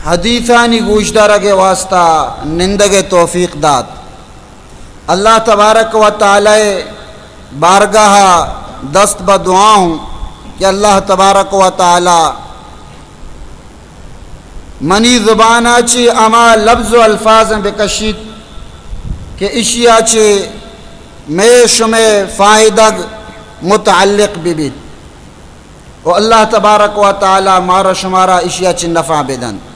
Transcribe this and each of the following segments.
حدیثانی گوشدارگ ءِ واسطہ نندگ ءِ توفیق دات۔ اللہ تبارک و تعالی بارگاہ دست بہ دعا ہوں کہ اللہ تبارک و تعالی منی زبان ءَ چہ ہما لفظ و الفاظ بکشیت کہ اشی ءَ چہ مئے شمئے فائدگ متعلق بہ بیت۔ و اللہ تبارک و تعالی مارا شمارا اشی ءَ چہ نفع بدنت۔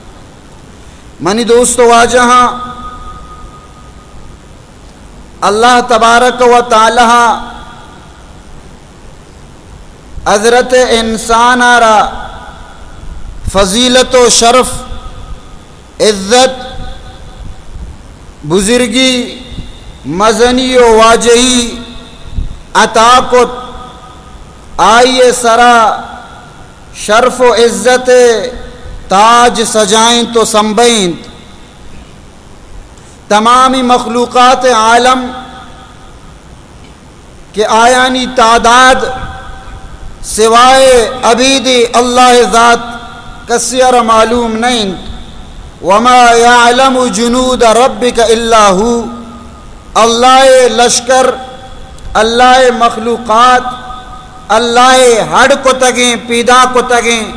منی دوست و واجہاں، اللہ تبارک و تعالی حضرت انسان ءَ را فضیلت و شرف، عزت، بزرگی، مزنی و واجہی عطا کت۔ آئی ءِ سرا شرف و عزت ءِ تاج سجائینت و سمبئینت۔ تمامی مخلوقات عالم کہ آیانی تعداد سوائے ابید اللہ ذات کسی ءَ را معلوم نہ انت۔ وما یعلم جنود ربک الا ھو۔ اللہ ءِ لشکر، اللہ ءِ مخلوقات، اللہ ءِ ہڈ کتگیں، پیدا کتگیں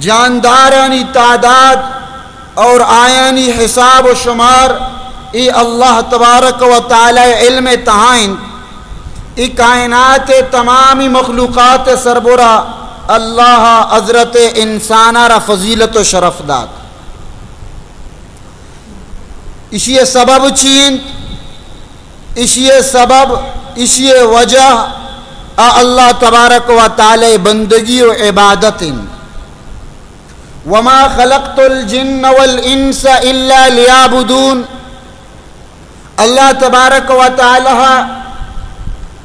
جاندارانی تعداد اور آیانی حساب و شمار، اے اللہ تبارک و تعالی علم ءِ تہا انت۔ اے کائنات ءِ تمامی مخلوقات ءِ سربرا اللہ حضرت انسان ءَ را فضیلت و شرف دات۔ اشی ءِ سبب چی انت؟ اشی ءِ سبب، اشی ءِ وجہ آ اللہ تبارک و تعالی بندگی و عبادت انت۔ وما خلقت الجن والانس الا لیعبدون۔ اللہ تبارک و تعالی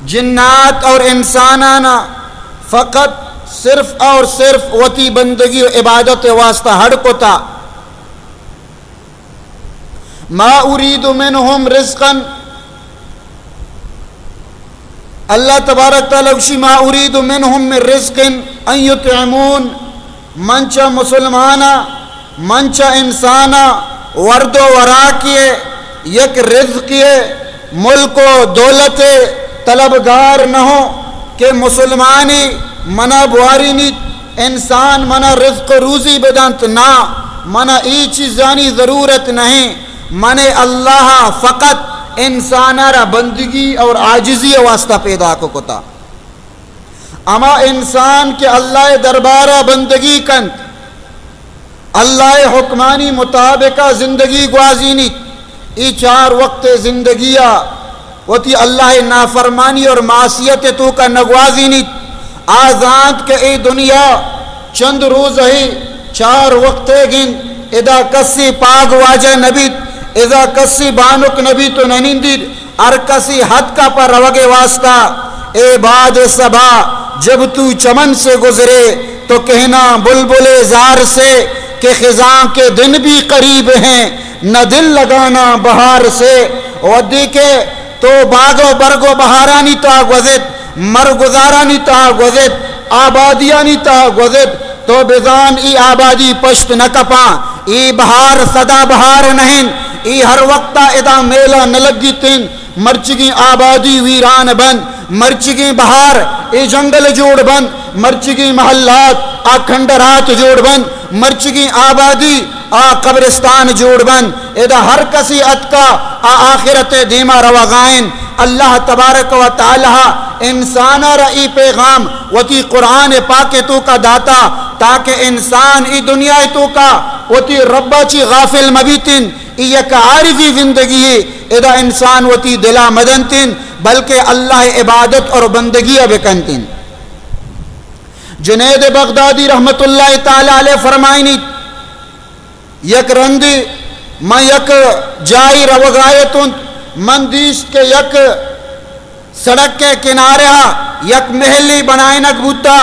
جنات اور انسانانا فقط، صرف اور صرف وتی بندگی و عبادت ءِ واسطہ ہڈ کتا۔ ما اريد منهم رزقا، اللہ تبارک تعالی گوشی، ما اريد منهم من رزق ان يطعمون، من چہ مسلمانا، من چہ انسانا ورد و وراکے، یک رزقے، ملک و دولت طلبگار نہ ہوں کہ مسلمانی منا بوارینیت، انسان منا رزق و روزی بدنت، نہ، منا ای چیزانی ضرورت نہیں۔ من اللہ فقط انسان را بندگی اور عاجزی واسطہ پیدا کو کتا۔ اما انسان کہ اللہ دربارہ بندگی کنت، اللہ حکمانی مطابق زندگی گوازینیت، ای چار وقت زندگیا وتی اللہ نافرمانی اور معصیت توکا نگوازینیت۔ آ زانت کہ اے دنیا چند روز ہی، چار وقت گند، ادا کسی پاگ واجہ نبیت، ادا کسی بانک نبیت و ننندیت، ہر کسی ہتکا پر روگ واسطہ۔ اے باد صبا جب تو چمن سے گزرے تو کہنا بلبل زار سے کہ خزاں کے دن بھی قریب ہیں، نہ دل لگانا بہار سے۔ ودی کہ تو باگ و برگ و بہارانی تہا گوزت، مرگزارانی تہا گوزت، آبادیانی تہا گوزت، تو بزان ای آبادی پشت نہ کپاں، ای بہار سدا بہار نہیں، ای ہر وقتا ادا میلہ نہ لگیتن۔ مرچگیں آبادی ویران بند، مرچگیں بہار اے جنگل جوڑ بند، مرچگیں محلات آ کھنڈرات جوڑ بند، مرچگیں آبادی آ قبرستان جوڑ بند۔ ادا ہر کسی اتکا آ آخرت دیما روغائن۔ اللہ تبارک و تعالی انسان را ای پیغام وتی قرآن پاک توکا داتا تاکہ انسان ای دنیا توکا وتی ربا چی غافل مبیتن۔ ای یک عارضی زندگی ہے، ادا انسان وتی دلا مدنتن، بلکہ اللہ عبادت اور بندگی بکنتن۔ جنید بغدادی رحمت اللہ تعالی علیہ فرمائنی، یک رندی من یک جائی روگایتن، من دیست کہ یک سڑک ءِ کنارہ ءَ یک محلی بنائینگ بوتا،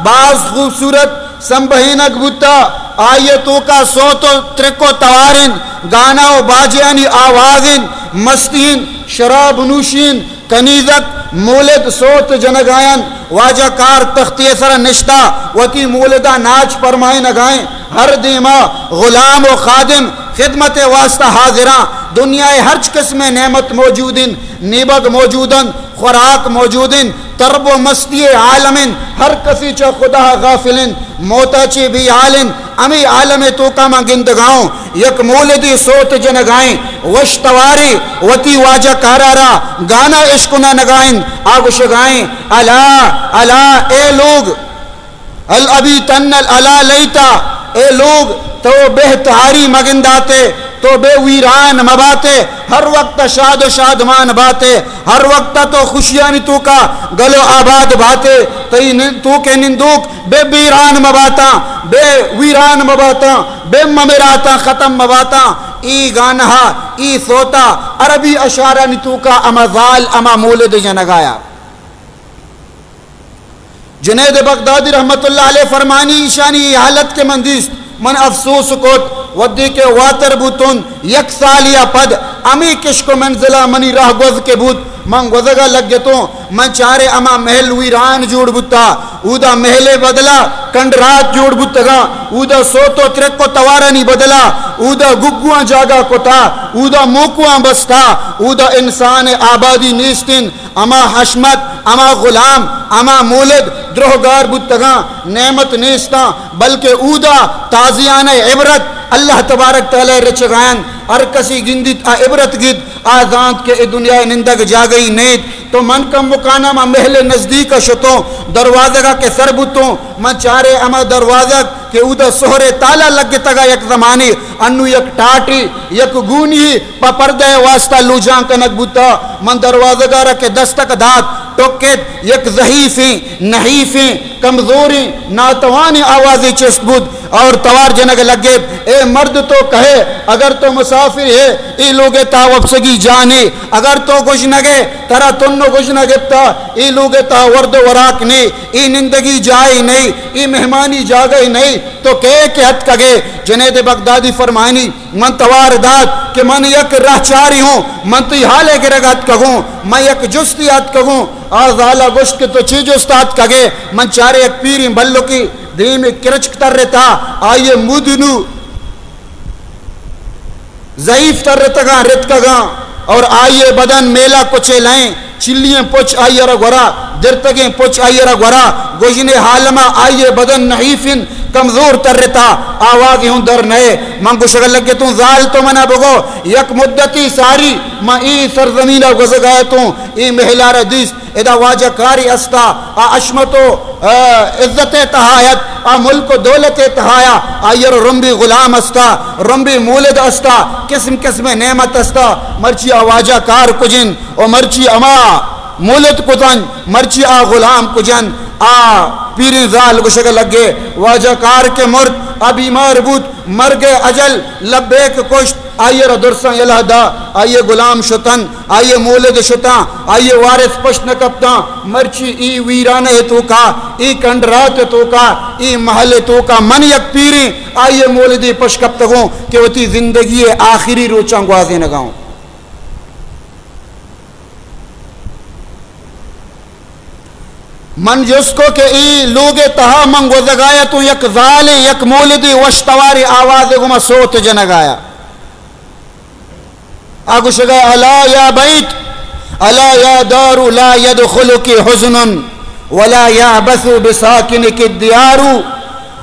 باز خوبصورت سمبہینگ بوتا۔ آئی ءِ توکا سوت و ترک و توار انت، گانا و باجیانی آواز انت، مستی انت، شراب نوشی انت، کنیزک مولد سوت جنگایاں، واجہ کار تختی سر نشتا، وتی مولدا ناچ پرمائنگائیں۔ ہر دیما غلام و خادم خدمت واسطہ حاضراں۔ دنیا ہرچ قسم نعمت موجود انت، نیبگ موجود انت، خوراک موجود انت، طرب و مستی عالم انت، ہر کسی چہ خدا غافل انت، موتا چی بے حال انت۔ ہمے عالم توکا ما گندگاؤں، یک مولدی سوت جنگائیں، وش تواری وتی واجہ کارا را گانا اشکنانگائیں، آ گشگائیں، الا، الا، اے لوگ، الابیتن، الا لیتا، اے لوگ، تو بے تہاری مگنداتے، تو بے ویران مباتے، ہر وقت شاد و شادمان باتے، ہر وقت تو خوشیانی توکا گل و آباد باتے، تئی نن-، توکے نندوک بے بیران مباتاں، بے ویران مباتاں، بے ممراتاں، ختم مباتاں۔ ای گانہا، ای سوتا عربی اشعارانی توکا اما زال، اما مولد جنگایا۔ جنید بغدادی رحمت اللہ علیہ فرمانی، ایشانی ای حالت کہ من دیست، من افسوس کت، وھدے کہ واتر بوتون یک سالیا پد، ہمے کشک و منزلا منی راہ گوز کہ بوت، من گوزگا لگتوں، من چارے ہما محل ویران جوڑ بوتا، اودا محلے بدلا کنڈرات جوڑ بوتگاں، اودا سوت و ترک و توارانی بدلا اودا گگواں جاگہ کتا، اودا موکواں بستا، اودا انسان آبادی نیستین۔ ہما حشمت، ہما غلام، ہما مولد دروہگار بوتگاں، نعمت نیستاں، بلکہ اودا تازیانہ عبرت اللہ تبارک تعالی رچگائن۔ ہر کسی گندیت، آ عبرت گیت، آ زانت کہ اے دنیا نندگ جاگہی نیت۔ تو من کم مکانا ما محل نزدیک شتوں، دروازگا کہ سر بوتوں، من چارے ہما دروازگ کہ اودا سہرے تالا لگتگا یک زمانے، انو یک ٹاٹی، یک گونی پہ پردہ واسطہ لوجان کنگ بوتا۔ من دروازگا را کہ دستک دات، ٹکت، یک ضعیفیں، نحیفیں، کمزوریں، ناتوانیں آوازے چست بوت اور توار جنگ لگت، اے مرد تو کہے، اگر تو مسافر ہے، اے لوگ تا وپسگی جانے، اگر تو گژنگے، ترا تن و گژنگ گپتا، اے لوگ تا ورد و وراک نے، اے نندگی جائے نہیں، اے مہمانی جاگہ نہیں، تو کئے کہ اتکگے؟ جنید بغدادی فرمائنی، من توار دات کہ من یک راہچاری ہوں، من تئی حالے گرگ اتکگوں، من یک جستی اتکگوں۔ آ زالا گوشت کہ تو چی جست اتکگے؟ من چارے یک پیریں بلکے دیم کرچک ترتا، آئیے مودنو ضعیف ترتگاں، رتکگاں، اور آئی ء بدن میلا کچے لئیں، چلیں پچ آئی ء را گورا، درتگیں پچ آئی ء را گورا، گژنے حالما آئی ء بدن نحیف انت، کمزور ترتا، آوازے ہوں در نئے۔ من گوشگ لگتوں، زال تو منا بگو، یک مدتی ساری من اے سرزمینا گوزگایتوں، اے محلا را دیست، ادا واجہ کاری استا، آ عشمت و، آ، عزت تہایت، آ ملک و دولت تہایا، آئی ء را رمبی غلام استا، رمبی مولد استا، قسم قسم نعمت استا، مرچی آ واجہ کار کجن و مرچی اما مولد کتن، مرچی آ غلام کجن۔ آ پیریں زال گوشگ لگے، واجہ کار کہ مرد، آ بیمار بوت، مرگ اجل لبیک کشت، آئی ء را درساں یلہ دا، آئی ء غلام شتن، آئی ء مولد شتاں، آئی ء وارث پشت نہ کپتاں۔ مرچی ای ویرانہ ء توکا، ای کنڈرات ء توکا، ای محل ء توکا من یک پیریں آئی ء مولدے پش کپتگوں کہ وتی زندگی ء آخری روچاں گوازینگا اوں۔ من جست کو کہ اے لوگ ء تہا من گوزگایتوں، یک زالے، یک مولدے وش توارے آوازے گوما سوت جنگایا۔ آ گوشگا، الا یا بیت، الا یا دار لا یدخلک حزن ولا یعبث بساکنک الدیار۔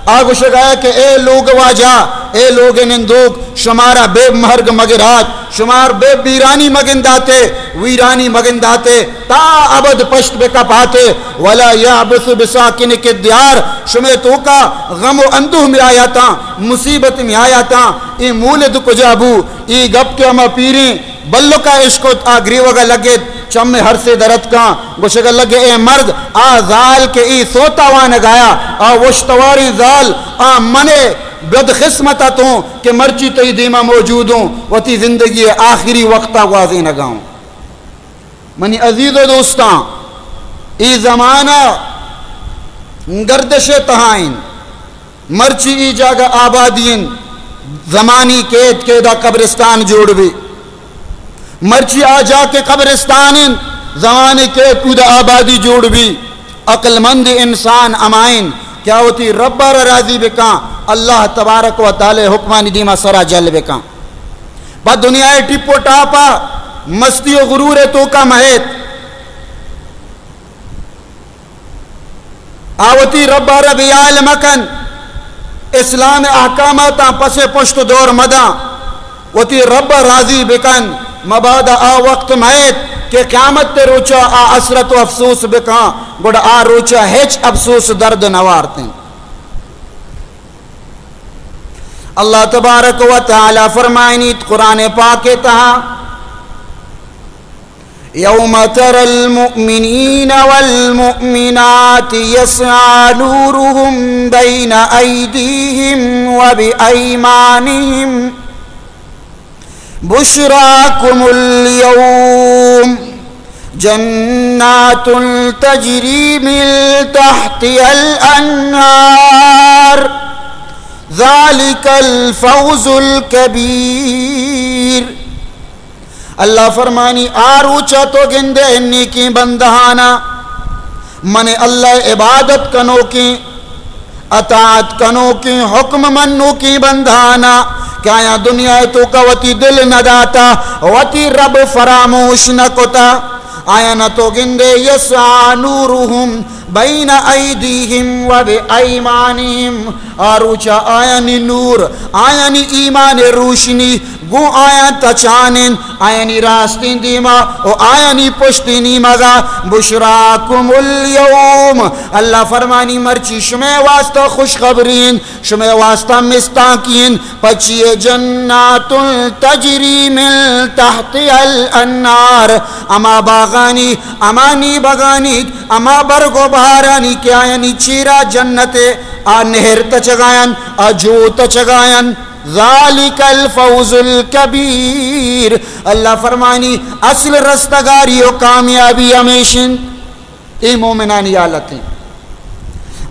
آ گوشگا کہ اے لوگ واجہ، اے لوگ نندوک، شمارا بے مرگ مگرات، شمار بے بیرانی مگنداتے، ویرانی مگنداتے، تا ابد پشت بکپاتے، ولا یعبث بساکنک الدیار، شمے توکا غم و اندوہ میایاتاں، مصیبت میایاتاں، اے مولد کجا بو؟ اے گپ کہ ہما پیریں بلکا اشکت، آ گریوگا لگت، چم ہرسے درتکاں، گوشگا لگے، اے مرد، آ زال کہ اے سوتا وانگایا، آ وشتواریں زال، آ منے بدقسمت اتوں کہ مرچی تئی دیما موجود اوں، وتی زندگی آخری وقتا گوازینگا اوں۔ منی عزیز و دوستاں، اے زمانہ گردش تہا انت۔ مرچی ای جاگہ آبادی انت، زمانی کید کیدا قبرستان جوڑ بی۔ مرچی آ جا کہ قبرستان انت، زمانے کہ اودا آبادی جوڑ بی، عقل مند انسان ہمائن کہ آ وتی رب ءَ را راضی بکاں، اللہ تبارک و تعالی حکمانی دیما سرا جل بکاں۔ پہ دنیا ءِ ٹپ و ٹاپ ءَ مستی و غرور ءِ توکا مہیت۔ آ وتی رب ءَ را بے حال مکن، اسلام ءِ احکاماتاں پس ءِ پشت دور مداں، وتی رب ءَ راضی بکن، مبادا آ وقت مئیت کہ قیامت ءِ روچا آ حسرت و افسوس بکاں، گڑا آ روچا ہچ افسوس درد نہ وارتیں۔ اللہ تبارک و تعالی فرمائنیت قرآن پاک ءِ تہا، يوم ترى المؤمنين والمؤمنات يسعى نورهم بين أيديهم وبأيمانهم، بشراكم اليوم جنات تجري من تحتها الأنهار، ذلك الفوز الكبير۔ اللہ فرمانی، آ روچا تو گندے نیکیں بندہانا، من اللہ عبادت کنوکیں، اطاعت کنوکیں، حکم منوکیں بندہانا کہ آیاں دنیا ءِ توکا وتی دل نہ داتا، وتی رب فراموش نہ کتا، آیانا تو گندے، يسعى نورهم بين أيديهم وبأيمانهم، آ روچا آیانی نور، آیانی ایمان ءِ روشنی گوں آیاں تچان انت، آیانی راستیں دیما و آیانی پشتیں نیمگا۔ بشراکم اليوم، اللہ فرمانی، مرچی شمئے واسطہ خوشخبری انت، شمئے واسطہ مستانکی انت، پچی ءَ جنات تجری من تحتها الانہار، ہما باغانی، ہما نیمگانی، ہما برگ و بہارانی کہ آیانی چیرا جنت ءِ آ نہر تچگایان، آ جو تچگایان۔ ذلك الفوز الكبير۔ اللہ فرمانی، اصل رستگاری و کامیابی ہمیش انت۔ اے مومنانی حالت انت۔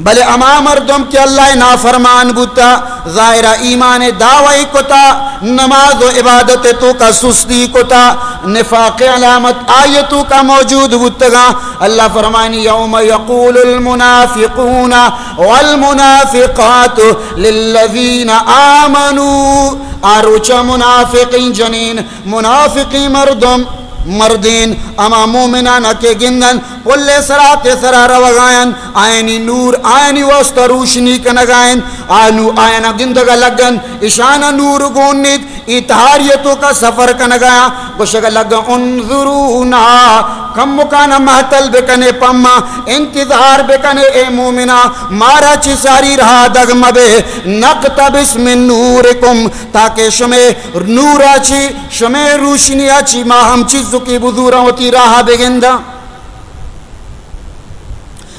بلے ہما مردم کہ اللہ ءِ نافرمان بوتا، ظاہرا ایمان ءِ دعوی کتا، نماز و عبادت ءِ توکا سستی کتا، نفاق ءِ علامت آئی ءِ توکا موجود بوتگاں۔ اللہ فرمانی، يوم يقول المنافقون والمنافقات للذين آمنوا، آ روچا منافقیں جنین، منافقیں مردم، مردین، ہما مومنانا کہ گندن پل ءِ سرات ءِ سرا روگایان، آیانی نور آیانی واسطہ روشنی کنگا انت۔ آ نو آیانا گندگا لگن، اشانا نور گون نیت، اے تہاری ءِ توکا سفر کنگایاں، گوشگا لگن، انظرونا، کمکانا مہتل بکنے پما، انتظار بکنے اے مومنا، مارا چہ ساری رہا دگ مبے، نقتبس من نورکم، تاکہ شمے نورا چی، شمے روشنیا چی ما ہم چیزکی بزوراں وتی راہ بگنداں۔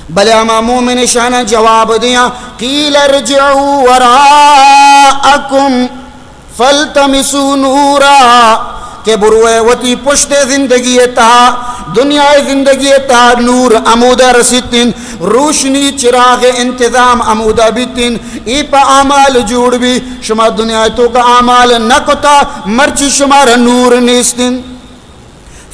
بلے ہما مومن اشانا جواب دیاں، قیل ارجعوا وراءکم فالتمسوا نورا، کہ بروئے وتی پشت زندگی تہا، دنیا زندگی تہا نور ہمودا رسیتن، روشنی چراغ انتظام ہمودا بیتن، اے پہ اعمال جوڑ بی۔ شما دنیا توکا اعمال نہ کتا، مرچی شمارا نور نیستن۔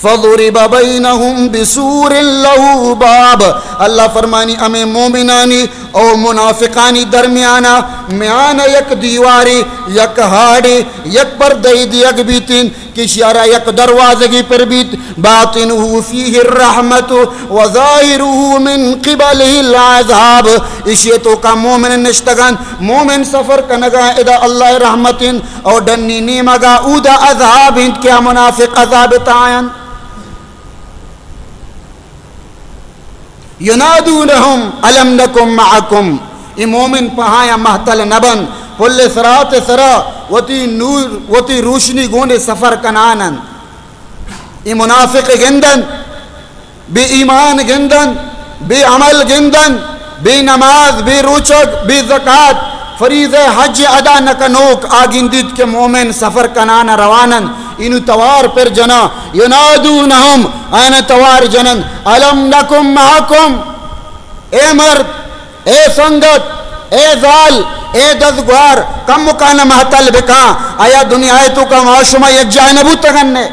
فضرب بینهم بسور له باب، اللہ فرمانی، ہمے مومنانی او منافقانی درمیانا میان یک دیوارے، یک ہاڑے، یک پردے دیگ بیتن، کہ شیارا یک دروازگی پر بیت، باطنه فيه الرحمة وظاهره من قبله العذاب۔ اشی توکا مومن نشتگان، مومن سفر کنگا، ادا اللہ رحمتن، او ڈنی نیمگا اودا عذاب انت کہ منافق عذاب تاین۔ ینادونہم الم نکن معکم، اے مومن پہایا مہتل نبن، پل صراط سرا وتی نور، وتی روشنی گونے سفر کنانن۔ اے منافق گندن، بے ایمان گندن، بے عمل گندن، بے نماز، بے روچگ، بے زکات، فریضہ حج ادا نہ کنوک آ گندیت کہ مومن سفر کنان روانن، اینو توار پر جنا، ینادونہم، آیان توار جنن، الم نکن معکم، اے مرد، اے سنگت، اے زال، اے دزگوار، کمکان مہتل بکاں، آیا دنیا توکا ما شما یک جاہ نبوتگن نے؟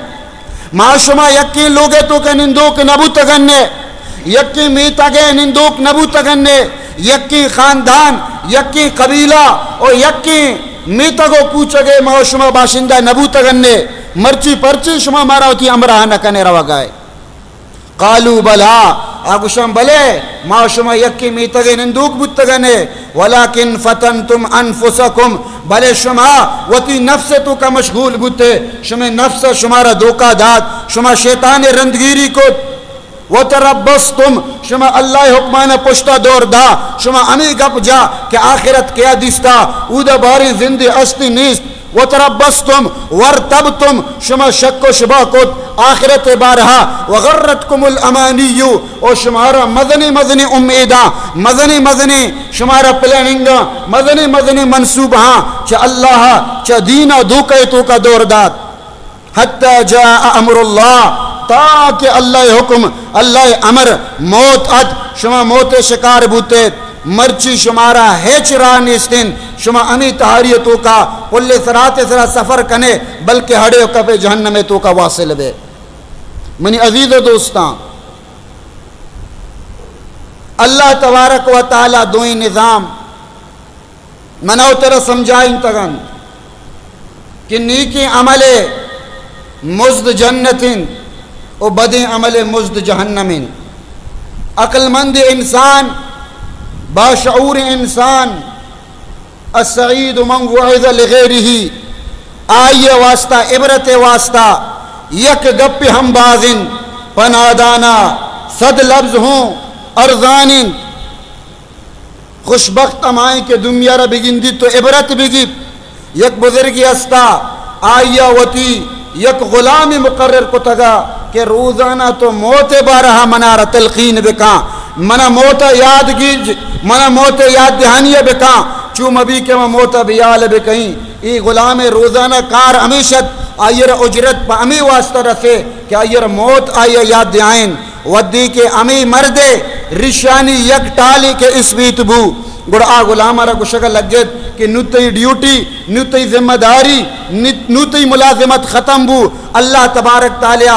ما شما یکیں لوگے توکا نندوک نبوتگنے، یکیں میتگے نندوک نبوتگنے، یکیں خاندان، یکیں قبیلہ و یکیں میتگ و کوچگے ما شما باشندہ نبوتگنے، مرچی پرچی شما مارا وتی ہمراہ نکنے روگائے؟ قالوا بلی، آ گوشاں بلے، ما شما یکیں میتگے نندوک بوتگنے، ولکن فتنتم انفسکم، بلے شما وتی نفس توکا مشغول بوتے، شمے نفس شمارا دھوکہ دات، شما شیطان رندگیری کت۔ وتربصتم، شما اللہ حکمانا پشتا دور دا، شما ہمے گپ جا کہ آخرت کیا دیستا، اودا باریں زندے است نیست۔ وتربصتم وارتبتم، شما شک و شبہ کت آخرت بارہا، وغرتکم الامانی، او شمارا مزنیں مزنیں امیداں، مزنیں مزنیں شمارا پلاننگاں، مزنیں مزنیں منصوبہاں چہ اللہ، چہ دینا دھوکہ توکا دور دات۔ حتی جاء امر اللہ، تاکہ اللہ حکم، اللہ امر، موت ات، شما موت شکار بوتیت۔ مرچی شمارا ہچ راہ نیستن، شما ہمے تہاری توکا پل صراط سرا سفر کنے، بلکہ ہڑے و کپے جہنم توکا واصل بے۔ منی عزیز و دوستاں، اللہ تبارک و تعالی دوئیں نظام منا و ترا سمجھائینتگ انت کہ نیکیں عمل مزد جنت انت و بدیں عمل مزد جہنم انت۔ عقل مند انسان، باشعور انسان، السعید من وعظ لغیرہ، آئی واسطہ، عبرت واسطہ یک گپ ہم باز انت، پہ نادانا صد لبز ہوں ارزان انت۔ خوشبخت ہمائیں کہ دنیا را بگندیت تو عبرت بگیت۔ یک بزرگی ہستا، آئیا وتی یک غلامے مقرر کتگا کہ روزانہ تو موت بارہا منارا تلقین بکاں، منا موت یاد گیج، منا موت یاد دہانی بکاں، چو مبی کہ من موت بیال بکئیں۔ ای غلام روزانہ کار ہمیشت، آئیر اجرت پہ ہمے واسطہ رسے کہ آئیر موت آئیا یاد دیائیں۔ وھدے کہ ہمے مردے ریشانی یک ٹالے کہ اسپیت بو، گڑا آ غلام ء را گوشگ ء لگت کہ نوں تئی ڈیوٹی، نوں تئی ذمہ داری، نی-، نوں تئی ملازمت ختم بو۔ اللہ تبارک تعالی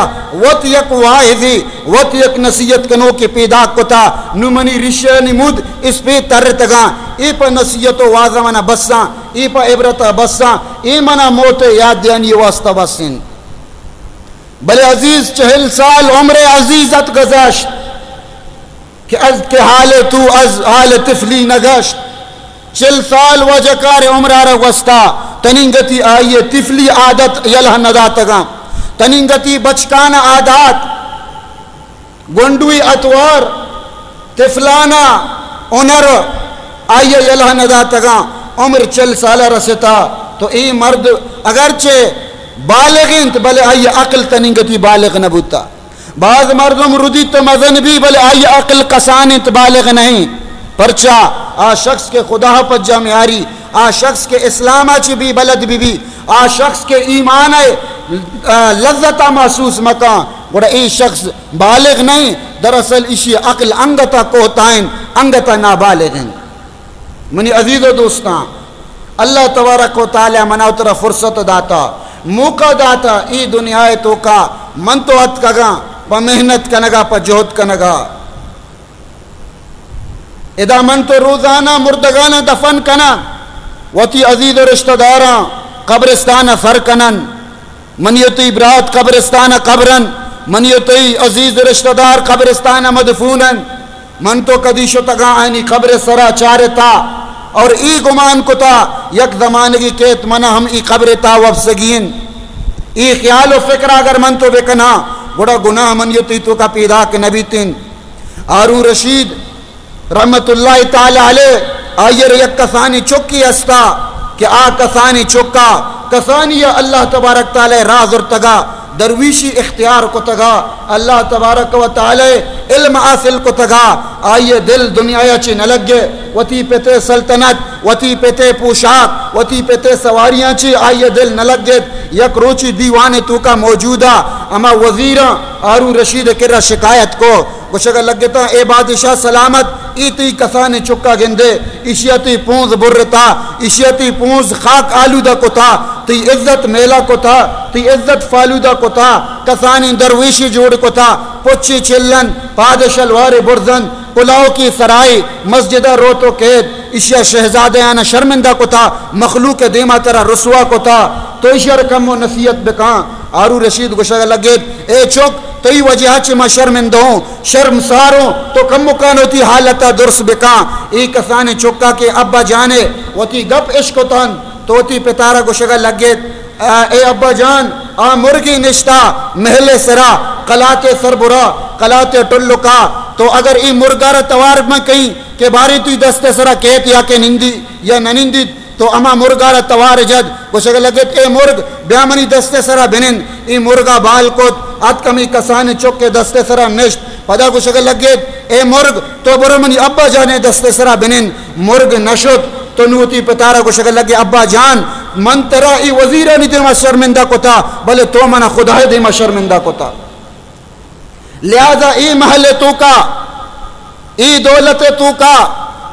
وت یک واعظے، وت یک نصیحت کنوکے پیداک کتا، نوں منی ریشانی مود اسپیت ترتگاں، اے پہ نصیحت و وعظ ء منا بساں، اے پہ عبرت ء بساں، اے منا موت ء یاد دیانی واسطہ بس انت۔ بلے عزیز، چہل سال عمر عزیز ات گذشت کہ از کہ حال تو از حال طفلی نگشت۔ چل سال واجہ کار عمر ء را گوستا، تنینگتی آئی طفلی عادت یلہ نداتگاں، تنینگتی بچکان عادات، گونڈوی اتوار، طفلانا ہنر آئی ء یلہ نداتگاں۔ عمر چل سالہ رستا تو اے مرد اگرچہ بالغ انت، بلے آئی عقل تنینگتی بالغ نہ بوتا۔ باز مردم ردیت مزن بی، بلے آئی عقل کسان انت، بالغ نہیں۔ پرچا؟ آ شخص کہ خدا پجا میاری، آ شخص کہ اسلام چی بی بلد بی بی، آ شخص کہ ایمان ء، آ، لذت محسوس مکان، گڑا اے شخص بالغ نہیں، دراصل اشی عقل انگتا کوتاہ انت، انگتا نابالغ انت۔ منی عزیز و دوستاں، اللہ تبارک و تعالی منا و ترا فرصت داتا، موقع داتا، ای دنیا توکا من تو اتکگاں پہ محنت کنگا، پہ جہد کنگا۔ ادا من تو روزانہ مردگانا دفن کناں، وتی عزیز و رشتہ داراں قبرستان سر کنن۔ منی و تئی برات قبرستان ء قبر انت، منی و تئی عزیز رشتہ دار قبرستان ء مدفون انت۔ من تو کدی شتگاں آنی قبر سرا چارتا اور ای گمان کتا یک زمانگی کیت منا ہم ای قبر تا وپسگی انت۔ ای خیال و فکر اگر من تو بکناں، گڑا گناہ منی و تئی توکا پیداک نہ بیت انت۔ ہارون رشید رحمت اللہ تعالی علیہ، آئی ء یک کسانی چکی استا کہ آ کسانی چکا، کسانی ء اللہ تبارک تعالی راہ زرتگا، درویشی اختیار کتگا، اللہ تبارک و تعالی علم حاصل کتگا، آئی ء دل دنیا چی نہ لگے، وتی پتے سلطنت، وتی پتے پوشاک، وتی پتے سواریاں چی آئی ء دل نہ لگے۔ یک روچی دیوان توکا موجودا ہما وزیراں ہارون رشید کرا شکایت کو، گوشگا لگتا، اے بادشاہ سلامت، اے تئی کسانیں چکا گندے، ایشیا تئی پونز برتا، ایشیا تئی پونز خاک آلودہ کتا، تئی عزت میلا کتا، تئی عزت فالودہ کتا، کسانیں درویشے جوڑ کتا، پچیں چلن، پاد شلوارے برزن، پلاوکیں سرائے، مسجدا روت و کیت، ایشیا شہزادیانا شرمندہ کتا، مخلوق دیما ترا رسوا کتا، تو ایشیا را کمو نصیحت بکاں۔ ہارون رشید گوشگا لگیت، اے چک، تئی وجہا چہ ما شرمندہ اوں، شرمسار اوں، تو کمکان وتی حالتا درست بکاں۔ اے کسانیں چکا کہ ابا جانے وتی گپ اشکتن، تو وتی پتارا گوشگا لگیت، آ، اے ابا جان، آ مرگے نشتا محلے سرا، قلاتے سربرا، قلاتے ٹلکا، تو اگر اے مرگا را توار من کئیں کہ باریں تئی دستے سرا کیت یا کہ نندی یا نہ نندیت، تو ہما مرگا را توار جت، گوشگ لگت، اے مرگ، بیا منی دست سرا بنند۔ اے مرگا بال کت، اتک ہمے کسانیں چک ء دست سرا نشت۔ پدا گوشگ لگت، اے مرگ، تو برو منی ابا جان ء دست سرا بنند۔ مرگ نشت، تو نوں وتی پتارا گوشگ لگے، ابا جان، من ترا اے وزیرانی دیما شرمندہ کتا، بلے تو منا خدائے دیما شرمندہ کتا۔ لہذا اے محل ء توکا، اے دولت ء توکا،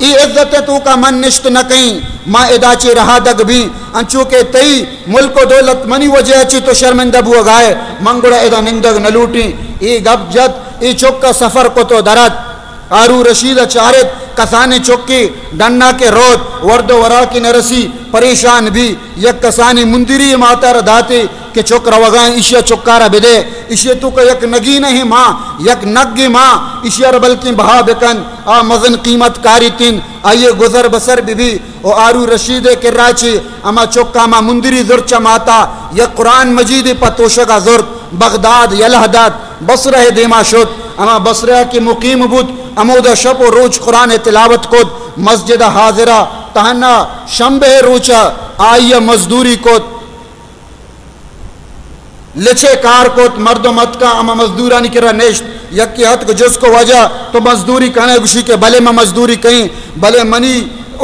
اے عزت ء توکا من نشت نہ کئیں، ما ادا چہ رہادگ بیں، انچو کہ تئی ملک و دولت منی وجہ ء چہ تو شرمندہ بوگا ئے، من گڑا ادا نندگ نہ لوٹیں۔ اے گپ جت، اے چک ء سفر کت و درت۔ ہارون رشید ء چارت، کسانیں چکے ڈنا کہ روت، ورد و وراکے نہ رسی، پریشان بی، یک کسانیں مندری ماتا را داتے کہ چک روگا ایں، ایشی ء چکا را بدے، ایشی ء توکا یک نگینہیں ماں، یک نگے ماں، ایشی ء را بلکیں بہا بکن، آ مزن قیمت کاریت انت، آئی ء گزر بسر بہ بی۔ و ہارون رشید ء کرا چہ ہما چکا ہما مندری زرت چہ ماتا، یک قرآن مجیدے پہ توشگا زرت، بغداد یلہ دات، بصرہ ء دیما شت، ہما بصرہ ء کہ مقیم بوت، ہمودا شپ و روچ قرآن ء تلاوت کت، مسجد ء حاضرہ، تہنا شنبہ ء روچا آئی ء مزدوری کت۔ لچے کار کت، مردم اتکاں ہما مزدورانی کرا نشت۔ یکے اتک جست کو، واجہ تو مزدوری کنے؟ گوشی کہ بلے من مزدوری کئیں، بلے منی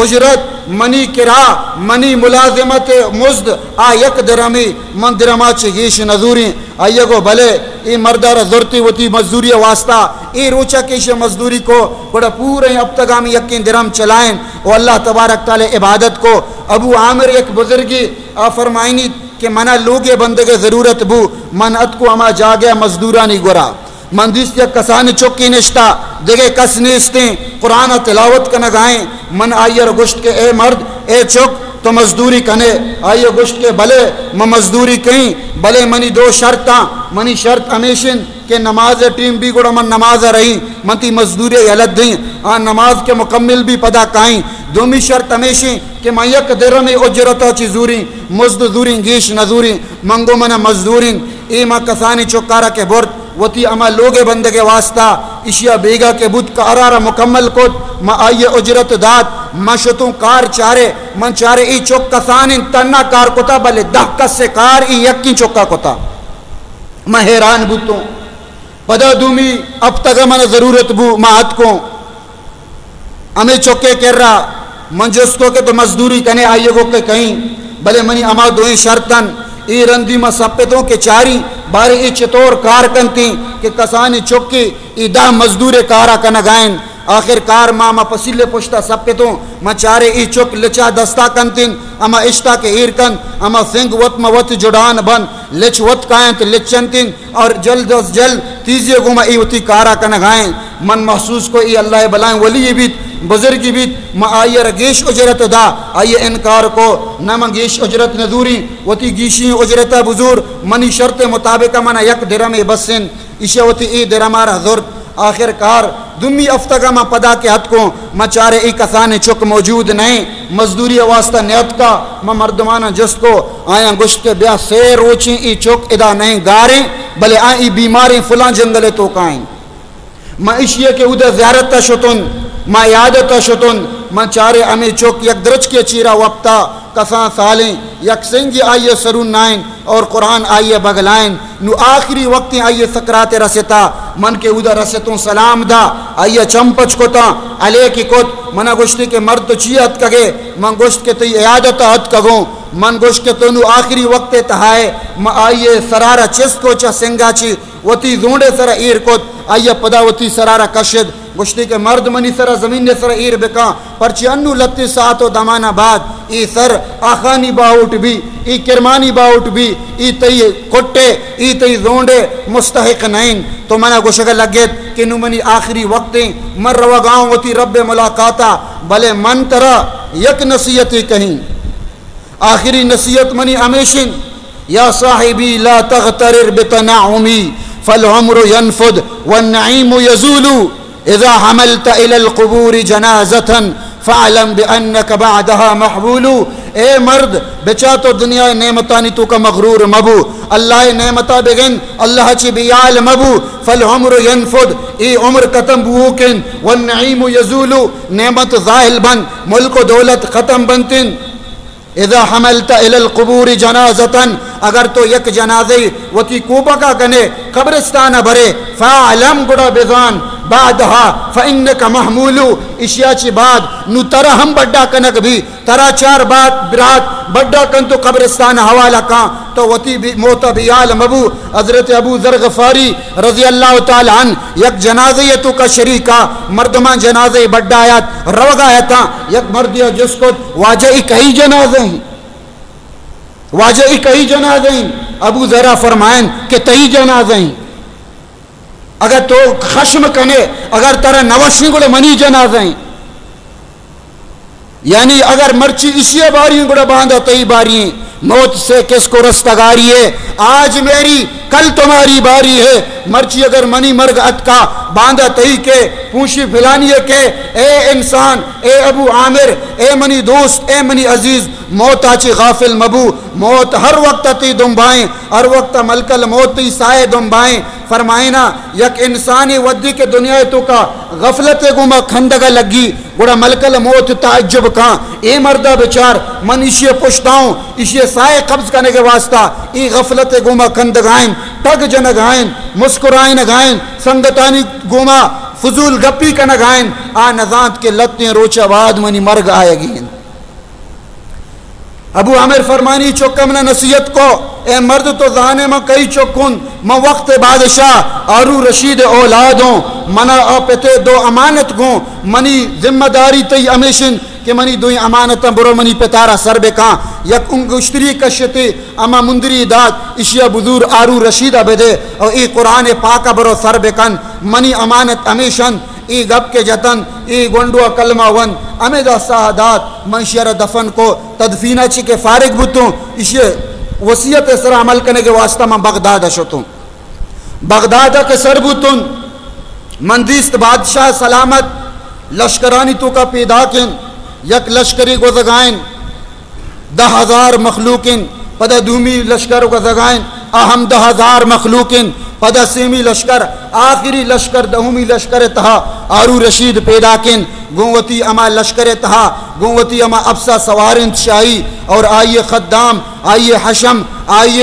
اجرت، منی کرا، منی ملازمت مزد آ یک درہمے، من درہما چہ گیش نزوریں۔ آئی ء گو بلے، اے مردا را زرتی وتی مزدوری ء واسطہ، اے روچا کہ ایشی مزدوری کو، گڑا پوریں ہپتگا ہمے یکیں درہم چلائیں و اللہ تبارک تعالی عبادت کو۔ ابو عامر یک بزرگے آ فرمائینیت، کہ منا لوگے بندگے ضرورت بو، من اتکو ہما جاگہ مزدورانی گورا۔ من دیست یک کسانیں چکے نشتا، دگہ کس نیستیں، قرآن تلاوت کنگائیں۔ من آئی ء گوشت کہ اے مرد، اے چک، تو مزدوری کنے؟ آئی ء گوشت کہ بلے، من مزدوری کئیں، بلے منی دو شرطاں۔ منی شرط ہمیش انت کہ نماز ء ٹیم بی گڑا من نماز ء رہی، من تی مزدوری ء یلہ دیں۔ آ نماز کہ مکمل بی پدا کائیں۔ دومی شرط ہمیش انت کہ من یک درہمے اجرتا چی زوریں، مزد زوریں، گیش نہ زوریں۔ من گو منا مزدوریں۔ اے ما کسانیں چکارا کہ برت وتی ہما لوگے بندگے واسطہ، اشیا بیگا کہ بوت کارا را مکمل کت، ما آئی اجرت دات۔ ما شتوں کار چارے، من چارے اے چک کسانیں تنا کار کتا، بلے دہ کس کار اے یکیں چکا کتا۔ من حیران بوتوں۔ پدا دومی ہپتگا منا ضرورت بو، ما اتکوں۔ ہمے چکے کرا من جست کو کہ تو مزدوری کنے؟ آئی گو کہ کئیں، بلے منی ہما دوئیں شرطن۔ اے رندی ما سپتوں کہ چاری بارے اے چطور کار کنتیں کہ کسانیں چکے اے دہ مزدورے کارا کنگائیں۔ آخر کار ما ہما پسیلے پشتا سپتوں، ما چارے اے چک لچا دستا کنتیں، ہما اشتا کہ ایر کنت، ہما سنگ وت ما وت جڑان بنت، لچ وت کاینت، لچنتیں۔ اور جلد از جلد تیزی ء گوما اے وتی کارا کنگائیں۔ من محسوس کو اے اللہ ء بلائیں ولی بیت، بزرگی بیت۔ من آئی ء را گیش اجرت دا، آئی ء انکار کو، نہ من گیش اجرت نہ زوریں، وتی گیشیں اجرت ء بزور، منی شرط ء مطابق ء من یک درہمے بس انت۔ ایشی ء وتی اے درہما را زرت۔ آخر کار دومی ہفتگ ء من پدا کہ اتکوں، من چارے اے کسانیں چک موجود نہ انت، مزدوری ء واسطہ نیاتکا۔ من مردماناں جست کو، آیاں گوشت کہ بیا سے روچیں اے چک ادا نہ انت گاریں، بلے آ اے بیماریں فلاں جنگل ء توکا انت۔ من ایشی ء کہ اودا زیارت ء شتن، من عیادت ء شتن، من چارے ہمے چک یک درچکے چیرا وپتا، کسان سالیں، یک سنگے آئی ء سرون نائن اور قرآن آئی ء بگلائن۔ نو آخری وقتیں آئی ء سکرات رستا، من کہ اودا رستوں سلام دا، آئی ء چم پچ کتاں، علیکی کت، منا گوشتی کہ مرد تو چی اتکگے؟ من گوشت کہ تئی عیادت ء اتکگوں۔ من گوشت کہ تو نو آخری وقت ء تہائے۔ من آئی ء سرارا چست کو، چہ سنگا چی وتی زونڈے سرا ایر کت، آئی ء پدا وتی سرارا کشت۔ گوشتی کہ مرد منی سرا زمین ءِ سرا ایر بکاں، پرچی انو لتی ساعت و دمانا بعد ای سر آخانی باہوٹ بی، ای کرمانی باہوٹ بی، ای تئی کٹے، ای تئی زونڈے مستحق نئیں۔ تو منا گوشگا لگت کہ نو منی آخری وقت ایں، من روگاؤں وتی رب ملاقاتا، بلے من ترا یک نصیحتے کہیں۔ آخری نصیحت منی ہمیشن، یا صاحبی لا تغترر بتنعمی فالعمر ينفد والنعيم يزول، اذا حملت الى القبور جنازة فاعلم بانك بعدها محمول۔ اے مرد، بچا تو دنیا نعمتانی توکا مغرور مبو، اللہ نعمتا بگن، اللہ چی بیال مبو، فالعمر ينفد، ای عمر ختم بوکن، والنعيم يزول، نعمت زائل بن، ملک و دولت ختم بنتن۔ اذا حملت الى القبور جنازة، اگر تو یک جنازے وتی کوپگا کنے، قبرستان برے، فاعلم، گڑا بزان، بعدها فانك محمول، اشیا چی بعد نو ترا ہم بڈا کنگ بی، ترا چار بات برات بڈا کن تو قبرستان حوالہ کن، تو وتی بی موت بیال مبو۔ حضرت ابو ذر غفاری رضی اللہ تعالی عنہ یک جنازے توکا شریکا، مردمان جنازے بڈایات، روگا اتاں، یک مردیا جست کت، واجہ ای کئی جنازہ ہیں؟ واجہ ای کئی جنازہ ہیں؟ ابو ذرا فرمائن کہ تئی جنازہ ہیں۔ اگر تو خشم کنے، اگر ترا نوشیں گڑا منی جنازہ ہیں۔ یعنی اگر مرچی اشی باری ہیں گڑا باندا تئی باری ہیں۔ موت سے کس کو رستگاری ہے؟ آج میری، کل تمہاری باری ہے۔ مرچی اگر منی مرگ اتکا، باندا تئی کے، پوشی فلانی کے، اے انسان، اے ابو عامر، اے منی دوست، اے منی عزیز، موت آچی غافل مبو۔ موت ہر وقت تئی دنبائیں، ہر وقت ملک الموت تئی سائے دنبائیں۔ فرمائنا، یک انسانی ودی کے دنیا توکا غفلت گوما کھندگا لگی، گڑا ملک الموت تعجب کاں، اے مردا بچار، من ایشی پشتاؤں، ایشی سائے قبض کنگ واسطہ ای غفلت گوما کھندگائیں، ٹگ جنگائیں، مسکرائنگائیں، سنگتانی گوما فضول گپی کنگائیں، آ نزانت کہ لتیں روچ بعد منی مرگ آیگی انت۔ ابو عامر فرمانی، چکا منا نصیحت کو، اے مرد تو زانے من کئی چکن، من وقت بادشاہ ہارون رشید اولادوں، منا آ پتے دو امانت گوں، منی ذمہ داری تئی ہمیشن کہ منی دوئی امانتاں برو منی پتارا سر بکاں۔ یک انگشتری کشتے، اما مندری دات، اشیا بزور ہارون رشیدا بدے، او ای قرآن پاکا برو سر بکن، منی امانت ہمیشن۔ ای گپ کے جتن، ای گونڈوا کلمہ ون، ہمے دا ساہ دات، من شیرا دفن کو، تدفینہ چی کے فارغ بوتوں، اشی وصیت سرا عمل کنگ واسطہ من بغداد شتوں۔ بغداد کے سر بوتوں، من دیست بادشاہ سلامت لشکرانی توکا پیداکن، یک لشکری گوزگائن، دہ ہزار مخلوق انت، پدا دومی لشکر گوزگائیں، آ ہم دہ ہزار مخلوق انت، پدا سیمی لشکر، آخری لشکر، دہمی لشکر تہا ہارون رشید پیداک انت، گوں وتی ہما لشکر تہا، گوں وتی ہما اپسا سوار انت شاہی، اور آئی خدام، آئی حشم، آئی،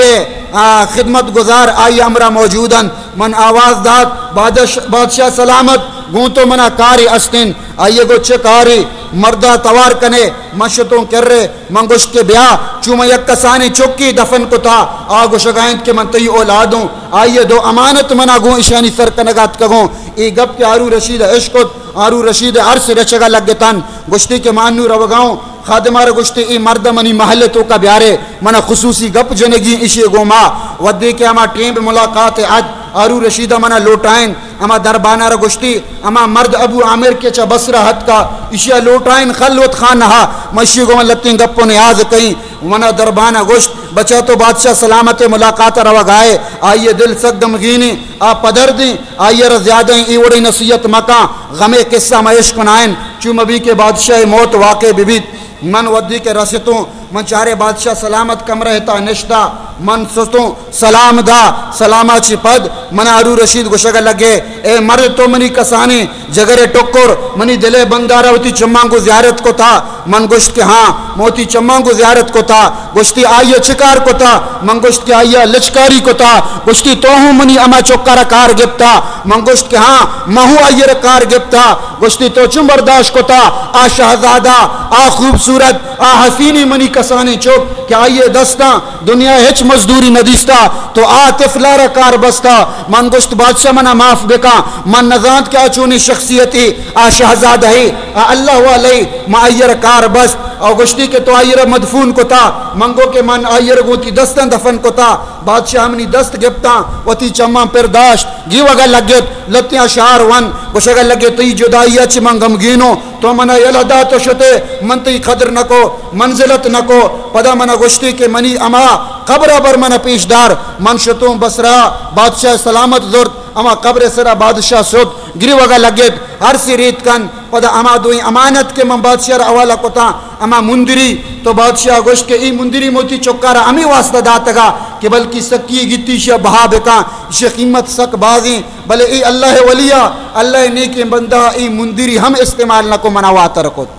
آ، خدمت گزار، آئی امرا موجود انت۔ من آواز دات، بادش-، بادشاہ سلامت، گوں تو منا کارے استن۔ آئی گو چہ کارے؟ مردا توار کنے، من شتوں کرے۔ من گوشت کہ بیا، چو من یک کسانیں چکی دفن کتا، آ گوشگا انت کہ من تئی اولادوں، آئی ء دو امانت منا گوں اشانی سر کنگا اتکگوں۔ اے گپ کہ ہارون رشید ء اشکت، ہارون رشید ء ارس رچگا لگتن، گوشتی کہ من انو روگاؤں۔ خادمارا گوشتی، اے مرد منی محل توکا بیارے، منا خصوصی گپ جنگی اشی گوما۔ ودی کہ ہما ٹیم ملاقات ات، ہارون رشید ء منا لوٹائن۔ ہما دربانارا گوشتی، ہما مرد ابو عامر کہ چہ بصرہ اتکا، اشیا لوٹائن خلوت خانہا، من اشی گوما لتیں گپ و نیاز کئیں۔ منا دربانا گوشت، بچا تو بادشاہ سلامت ملاقات روگائے، آئی دل سک غمگینیں، آ پدردیں، آئی را زیادہ اے وڑیں نصیحت مکاں، غمے قصہ مہ اشکنائن، چو مبی کہ بادشاہ موت واقع ببیت۔ من ودی کہ رستوں، من چارے بادشاہ سلامت کمرہ تا نشتا، من سستوں، سلام دا، سلاما چی پد من ہارون رشید گوشگ لگے، اے مرد تو منی کسانیں جگرے ٹکر، منی دلے بندارا وتی چماں گو زیارت کتا؟ من گوشت کہ ہاں، من وتی چماں گو زیارت کتا۔ گوشتی آئیا چکار کتا؟ من گوشت کہ آئیا لچکاری کتا۔ گوشتی تو ہوں منی اما چکارا کار گپتا؟ من گوشت کہ ہاں، من ہوں آئیرا کار گپتا۔ گوشتی تو چون برداشت کتا؟ آ شہزادہ، آ خوبصورت، آ حسینی منی کس انسانی چک کہ آئی ءِ دستاں دنیا ءَ ہچ مزدوری نہ دیستا، تو آ طفل ءَ را کار بستا۔ من گوشت، بادشاہ، منا معاف بکاں، من نزانت کہ آ چونیں شخصیتے، آ شہزادہ ہے، آ اللہ والے، ما آئی ءَ را کار بست۔ او گوشتی کہ تو آئی ءَ را مدفون کتا۔ من گو کہ من آئی ءَ را گوں وتی دستاں دفن کتا۔ بادشاہ منی دست گپتاں، وتی چماں پر داشت، گیوگا لگت، لتیاں شار ون، گوشگا لگت، تئی جدائی ءَ چہ من غمگینوں، تو منا یلہ دات و شتے، من تئی قدر نکو، منزلت نکو۔ پدا منا گوشتی کہ منی ہما قبر ءَ بر منا پیش دار۔ من شتوں بصرہ، بادشاہ سلامت زرت، ہما قبر ءِ سرا بادشاہ ست، گریوگا لگت، ہر سے ریت کن۔ پدا ہما دوئیں امانت کہ من بادشاہ ءَ را حوالہ کتاں، ہما مندری، تو بادشاہ گوشت کہ ای مندری موتی چکارا ہمے واسطہ داتگا کہ بلکی سکی گتی شیا بہا بکاں، شی قیمت سک بازیں، بلے ای اللہ ءِ ولیا، اللہ ءِ نیکیں بندہ، ای مندری ہم استعمال نکو، منا واتر کت۔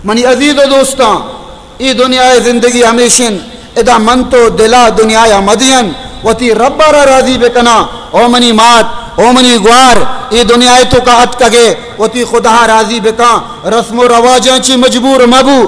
منی عزیز و دوستاں، ای دنیا ءِ زندگی ہمیشن، ادا من تو دلا دنیا ءَ مدین، وتی رب ءَ را راضی بکنا۔ او منی مات، او منی گوار، ای دنیا ءِ توکا اتکگے، وتی خدا ءَ راضی بکاں۔ رسم و رواجاں چی مجبور مبو،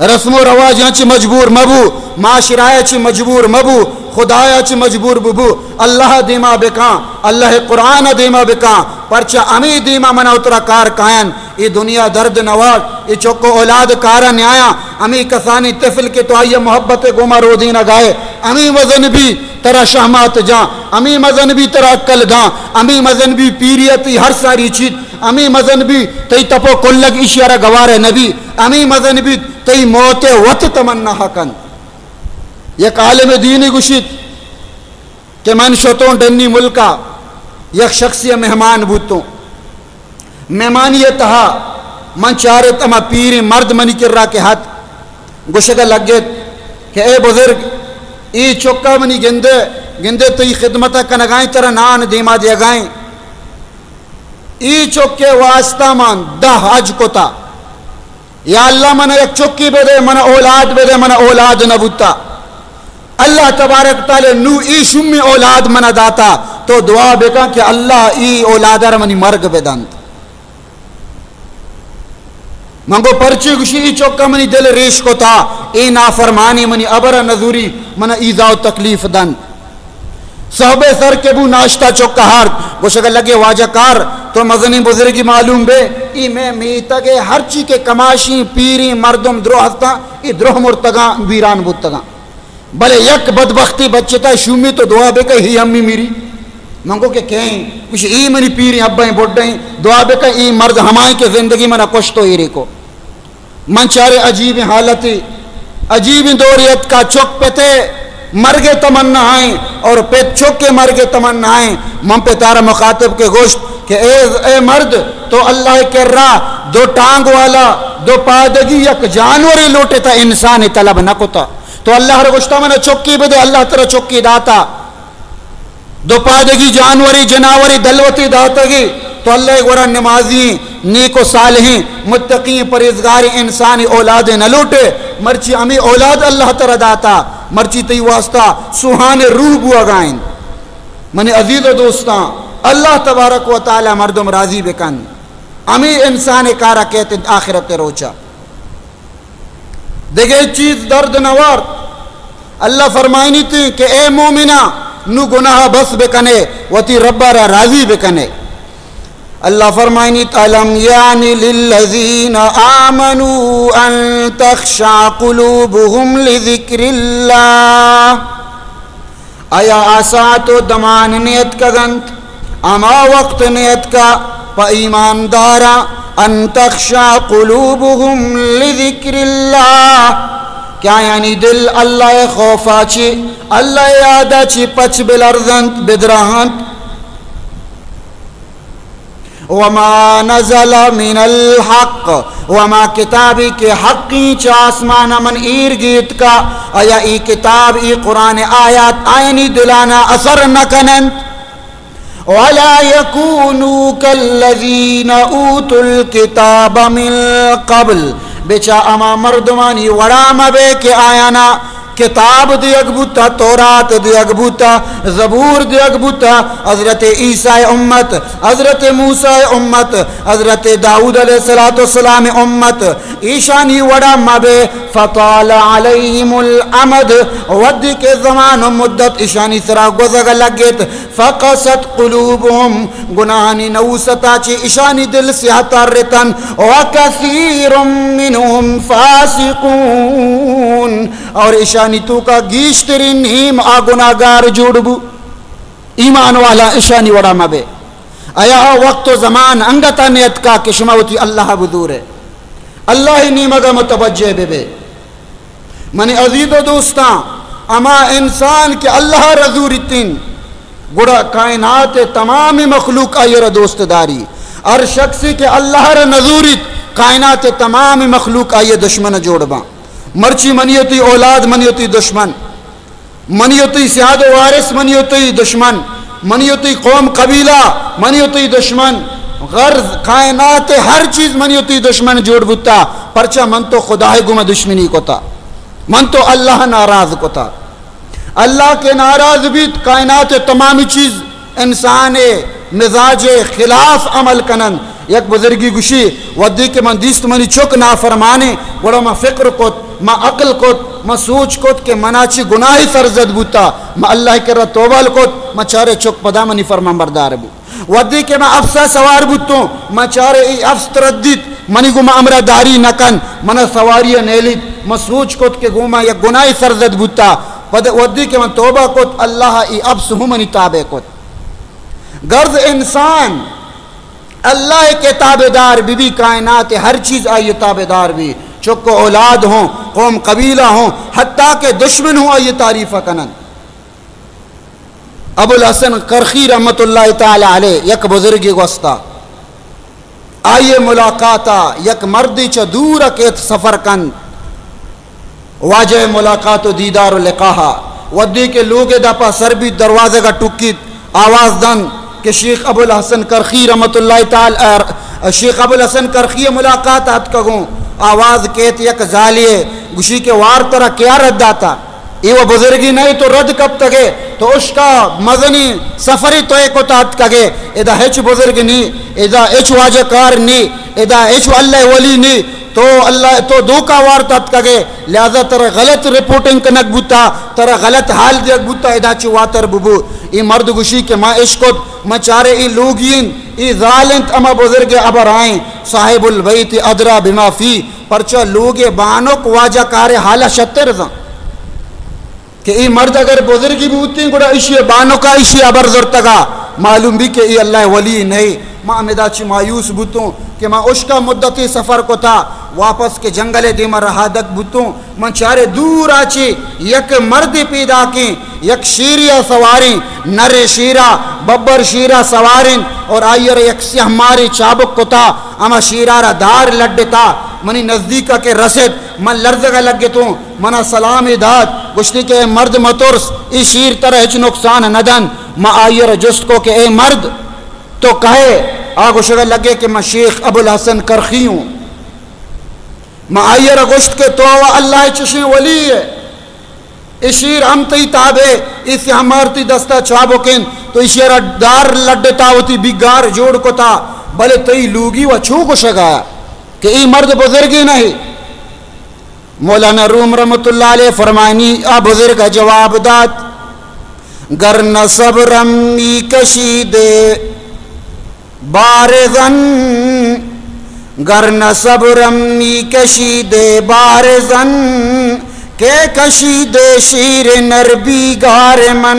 رسم و رواجاں چی مجبور مبو، معاشرہ ءَ چی مجبور مبو، خدا ءَ چی مجبور ببو۔ اللہ ءَ دیما بکاں، اللہ ءِ قرآن ءَ دیما بکاں، پرچا ہمے دیما منا اترا کار کاین۔ ای دنیا درد نوار، ای چک و اولاد کارا نیایا، ہمے کسانی طفل کہ تو آئی محبت گوما رودینگائے، ہمے مزن بی ترا شہمات جاں، ہمے مزن بی ترا عقل داں، ہمے مزن بی پیری ءَ تئی ہر ساری چیت، ہمے مزن بی تئی تپ و کلگ ایشی ءَ را گوارے نبی، ہمے مزن بی تئی موت ءِ وت تمنا کنت۔ یک عالم دینی گوشیت کہ من شتوں ڈنی ملکا، یک شخصی مہمان بوتوں۔ مہمانی ءِ تہا من چارت ہما پیریں مرد منی کرا کہ ہت، گوشگا لگت کہ اے بزرگ، ای چکا منی گندے، گندے تئی خدمتا کنگائیں، ترا نان دیما دیگائیں۔ ای چکے واسطہ من دہ حج کتا۔ یا اللہ، منا یک چکی بدے، منا اولاد بدے، منا اولاد نہ بوتا۔ اللہ تبارک تعالی نو ای شمی اولاد منا داتا، تو دعا بکن کہ اللہ ای اولاد ءَ را منی مرگ بدنت۔ من گو پرچی؟ گوشی ای چکا منی دل ریش کتا، ای نافرمانی منی ابر نزوری، منا ایذا و تکلیف دنت۔ صحب سر کہ بو، ناشتہ چک ہارت، گوشگ لگے، واجہ کار، تو مزنیں بزرگی معلوم بے، ای مئے میتگ ءِ ہرچی کہ کماشیں پیریں مردم درو ہستاں، ای درو مرتگاں، ویران بوتگاں۔ بلے یک بدبختی بچتا، شومی تو دعا بکئے، ہی ہمی میری۔ من گو کہ کئے؟ گوشی ای منی پیریں ابا ایں، بڈا ایں، دعا بکئے، ای مرد ہمائیں کہ زندگی منا کشت و ایرے کو۔ من چارے عجیبیں حالتے، عجیبیں دورے اتکا، چک پتے مرگ تمنا ایں اور پت چک مرگ تمنا ایں۔ من پتارا مخاطب کے گوشت کہ اے، اے مرد، تو اللہ کرا دو ٹانگ والا، دو پادگی یک جانورے لوٹتا، انسان طلب نہ کتا۔ تو اللہ را گوشتا منا چکی بدے، اللہ ترا چکی داتا۔ دو پادگی جانوری، جناوری دلوتی داتگی، تو اللہ گورا نمازی، نیک و صالحیں، متقی، پرہیزگار انسانی اولاد نہ لوٹے، مرچی ہمیں اولاد اللہ ترا داتا، مرچی تئی واسطہ سوہان روح بوگائیں۔ منی عزیز و دوستاں، اللہ تبارک و تعالی مردم راضی بکن، ہمیں انسان کارا کہتے آخرت روچا۔ دگہ چیز درد نوار۔ اللہ فرمائنیت کہ اے مومنا، نو گناہ بس بکنے، وتی رب را راضی بکنے۔ اللہ فرمائنیت، الم یعن للذین آمنوا ان تخشع قلوبهم لذکر اللہ۔ آیا آ ساعت و دمان نیتکگ انت، ہما وقت نیتکا پہ ایمانداراں، ان تخشع قلوبهم لذکر اللہ، کہ آیانی دل اللہ خوفا چی، اللہ یادا چی پچ بلرزنت، بدراہنت۔ وما نزل من الحق، وما کتابی کہ حقی چہ آسمان من ایر گیتکا، آیا ای کتاب، ای قرآن آیات آیانی دلانا اثر نکننت۔ ولا یکونوا کالذین اوتوا الکتاب من قبل، بچا ہما مردمانی وڑا مبے کہ آیانا کتاب دیگ بوتا، تورات دیگ بوتا، زبور دیگ بوتا، حضرت عیسی امت، حضرت موسی امت، حضرت داؤد علیہ الصلوۃ والسلام امت، ایشانی وڑا مبے۔ فطال علیہم الامد، ودی کہ زمان و مدت ایشانی سرا گوزگ لگت، فقست قلوبهم، گناہانی نوستا چی ایشانی دل سیاہ ترتن، وکثیر منهم فاسقون، اور ایشانی توکا گیشترین ہیم آ گناہگار جوڑ بو۔ ایمان والا ایشانی وڑا مبے۔ آیا آ وقت و زمان انگتا نیتکا کہ شما وتی اللہ بزورے، اللہ نیمگا متوجہ ببے۔ منی عزیز و دوستاں، اما انسان کہ اللہ را زوریتین، گڑا کائنات تمام مخلوق آئی را دوست داری۔ ہر شخصی کہ اللہ را نزوریت، کائنات تمام مخلوق آئی دشمن جوڑ باں۔ مرچی منی وتی اولاد، منی وتی دشمن، منی وتی سیاد و وارث، منی وتی دشمن، منی وتی قوم قبیلہ، منی وتی دشمن، غرض کائنات ہر چیز منی وتی دشمن جوڑ بوتا۔ پرچا؟ من تو خدائے گوما دشمنی کتا، من تو اللہ ناراض کتا۔ اللہ کہ ناراض بیت، کائنات تمامی چیز انسان مزاج خلاف عمل کنن۔ یک بزرگی گوشی، ودی کہ من دیست منی چک نافرمانے، گڑا من فکر کت، من عقل کت، من سوچ کت کہ منا چی گناہی سرزد بوتا، من اللہ کرا توبہ کت، من چارے چک پدا منی فرمان بردار بو۔ ودی کہ من افسا سوار بوتوں، من چارے ای افس تردیت، منی گوما امرا داری نکن، منا سواری نیلیت، من سوچ کت کہ گوما یک گناہی سرزد بوتا۔ پد ودی کہ من توبہ کت، اللہ ای افس ہوں منی تابع کت۔ غرض انسان اللہ کے تابعدار بی بی، کائنات ہر چیز آئی تابعدار بی، چک و اولاد ہوں، قوم قبیلہ ہوں، حتیٰ کہ دشمن ہوں آئی تعریف کنن۔ ابوالحسن کرخی رحمت اللہ تعالی علیہ یک بزرگی گوستا، آئی ملاقاتا یک مردی چہ دور کیت سفر کنت، واجہ ملاقات و دیدار و لقاہا، ودی کہ لوگ دپا سر بیت، دروازگا ٹکیت، آواز دنت کہ شیخ ابوالحسن کرخی رحمت اللہ تعالی، شیخ ابوالحسن کرخی ملاقات اتکگوں۔ آواز کیت یک زالیے، گوشی کہ وار ترا کیا رد داتا؟ ای و بزرگی نئے تو رد کپتگے، تو اشکا مزنی سفری توئے کتا اتکگے، ادا ہچ بزرگ نی، ادا ہچ واجہ کار نی، ادا ہچ اللہ ولی نی، تو اللہ تو دوکا وارت اتکگے، لہذا ترا غلط رپورٹنگ کنگ بوتا، ترا غلط حال دیگ بوتا، ادا چی واتر ببو۔ ای مرد گوشی کہ ما اشکت، ما چارے ای لوگی انت، ای زال انت، اما بزرگ ابر آئیں، صاحب البیت ادری بما فی، پرچا لوگ بانک واجہ کار حالا شتر زن۔ کہ ای مرد اگر بزرگی بوتیں، گڑا ایشی بانکا ایشی ابر زرتگا، معلوم بی کہ ای اللہ ولی نئے۔ ما ہمدا چی مایوس بوتوں کہ ما اشکا مدتی سفر کتا، واپس کہ جنگل دیما رہادگ بوتوں، من چارے دورا چی یک مردے پیداکیں، یک شیریا سواریں، نر شیرا، ببر شیرا سواریں، اور آئی را یک سیاہ مارے چابک کتا، ہما شیرا را دار لڈتا، منی نزدیکا کہ رست، من لرزگا لگتوں، منا سلامے دات، گوشتی کہ اے مرد مترس، ای شیر ترا ہچ نقصان نہ دنت۔ ما آئی را جست کو کہ اے مرد تو کئے؟ آ گوشگا لگے کہ من شیخ ابوالحسن کرخی ہوں۔ ما آئی را گوشت کہ تو و اللہ چشیں ولی ئے، ای شیر ہم تئی تابع، ای سیاہ مار تئی دستا چابک انت، تو ایشی را دار لڈتا وتی بیگار جوڑ کتا، بلے تئی لوگی و چو گوشگا کہ ای مرد بزرگے نہ۔ مولانا روم رحمت اللہ علیہ فرمانی، آ بزرگ جواب دات، گر نہ صبرم می‌کشید بار زن، گر نہ صبرم می‌کشید بار زن، کہ کشید شیر نر بیگار من۔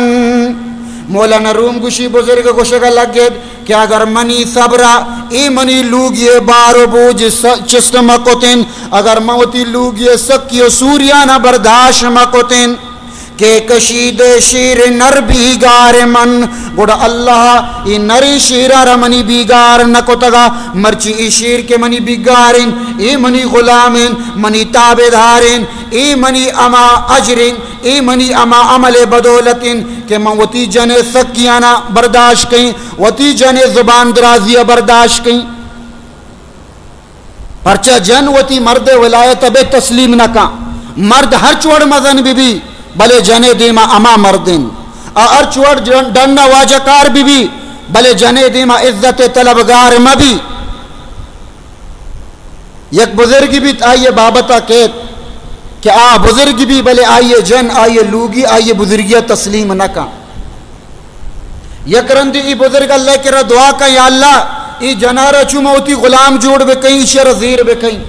مولانا روم گوشی، بزرگ گوشگ لگت، کہ اگر منی صبرا اے منی لوگی بار و بوج س-، چست مکتن، اگر من وتی لوگی سکی و سوریانا برداشت مکتن، کہ کشید شیر نر بیگار من، گڑا اللہ ای نری شیرا را منی بیگار نکتگا، مرچی ای شیر کہ منی بیگارن، ای منی غلامن، منی تابعدارن، ای منی اما اجرن، ای منی اما عمل بدولتن کہ من وتی جن سکیانا برداشت کئیں۔ وتی جن زبان درازی ء برداشت کئیں۔ پرچا جن وتی مرد ولایت ء بہ تسلیم نہ کن۔ مرد ہرچ وڑ مزن بہ بی، بلے جنے دیما ہما مرد انت۔ آ ہرچ وڑ جن-، ڈن ء واجہ کار بہ بی، بلے جنے دیما عزت ء طلبگار مہ بی۔ یک بزرگ بیت، آئی ء بابت ء کیت کہ آ بزرگ بی، بلے آئی ء جن، آئی ء لوگی، آئی ء بزرگی ء تسلیم نہ کن۔ یک رندی ای بزرگ اللہ کرا دعا کن، یا اللہ، ای جنارا چو ما وتی غلام جوڑ بکئیں، ایشی را زیر بکئیں۔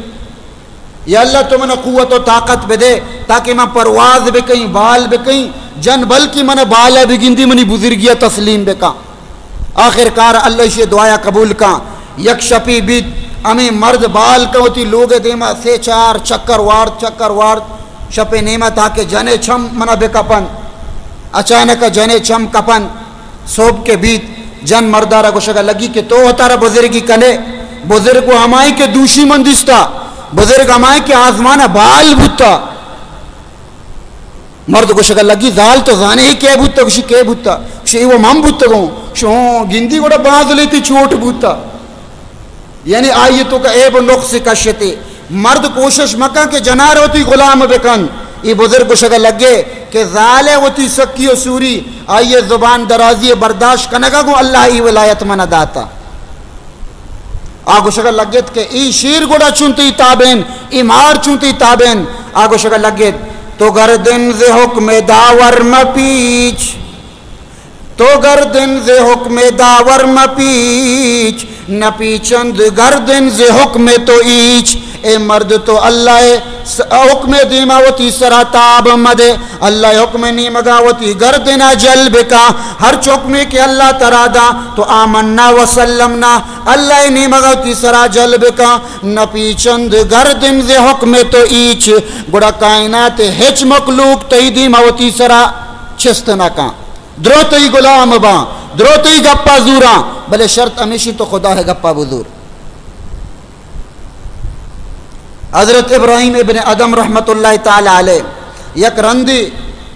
یا اللہ، تو منا قوت و طاقت بدے تاکہ من پرواز بکئیں، بال بکئیں۔ جن بلکہ منا بالا بگندی، منی بزرگیا تسلیم بکا۔ آخر کار اللہ ایشی دعایا قبول کا۔ یک شپی بیت، ہمیں مرد بال کا وتی لوگ دیما سے چار چکر وارت، چکر وارت۔ شپ نیما تاکہ جنے چم منا بکپن۔ اچانک جنے چم کپن۔ صبح کہ بیت، جن مردارا گوشگا لگی کہ تو وتارا بزرگی کنے۔ بزرگ و ہمائی کہ دوشی من دیستا، بزرگ ہمائی کہ آزمان بال بوتا۔ مرد گوشگا لگی، زال تو زانے ہی کے بوتا؟ گوشی، کے بوتا؟ گوشی، ای و من بوتگوں۔ گوشی، ہوں، گندی گوڑا بانزلے تی چوٹ بوتا۔ یعنی آئی تو کا عیب و نقص کشتے۔ مرد کوشش مکن کہ جنار وتی غلام بکن۔ ای بزرگ گوشگا لگے کہ زال وتی سکی و سوری، آئی زبان درازی برداشت کنگا گو اللہ ای ولایت منا داتا۔ آ گوشگا لگت کہ ای شیر گڑا چون تئی تابین، ای مار چون تئی تابین۔ آ گوشگا لگت، تو گردن ز حکم داور مپیچ، تو گردن ز حکم داور مپیچ، نپیچند گردن ز حکم تو ایچ۔ اے مرد، تو اللہ ء س-، حکم ء دیما وتی سرا تاب مدے، اللہ ء حکم ء نیمگا وتی گردنا جل بکا۔ ہرچ حکمے کہ اللہ ترا دا، تو آمنا و سلمنا، اللہ ء نیمگا وتی سرا جل بکا۔ نپیچند گردن ز حکم تو ایچ، گڑا کائنات ء ہچ مخلوق تئی دیما وتی سرا چست نہ کن۔ درو تئی غلام باں، درو تئی گپا زوراں، بلے شرط ہمیشی تو خدا ء گپا بزور۔ حضرت ابراہیم ابن ادم رحمت اللہ تعالی علیہ یک رندے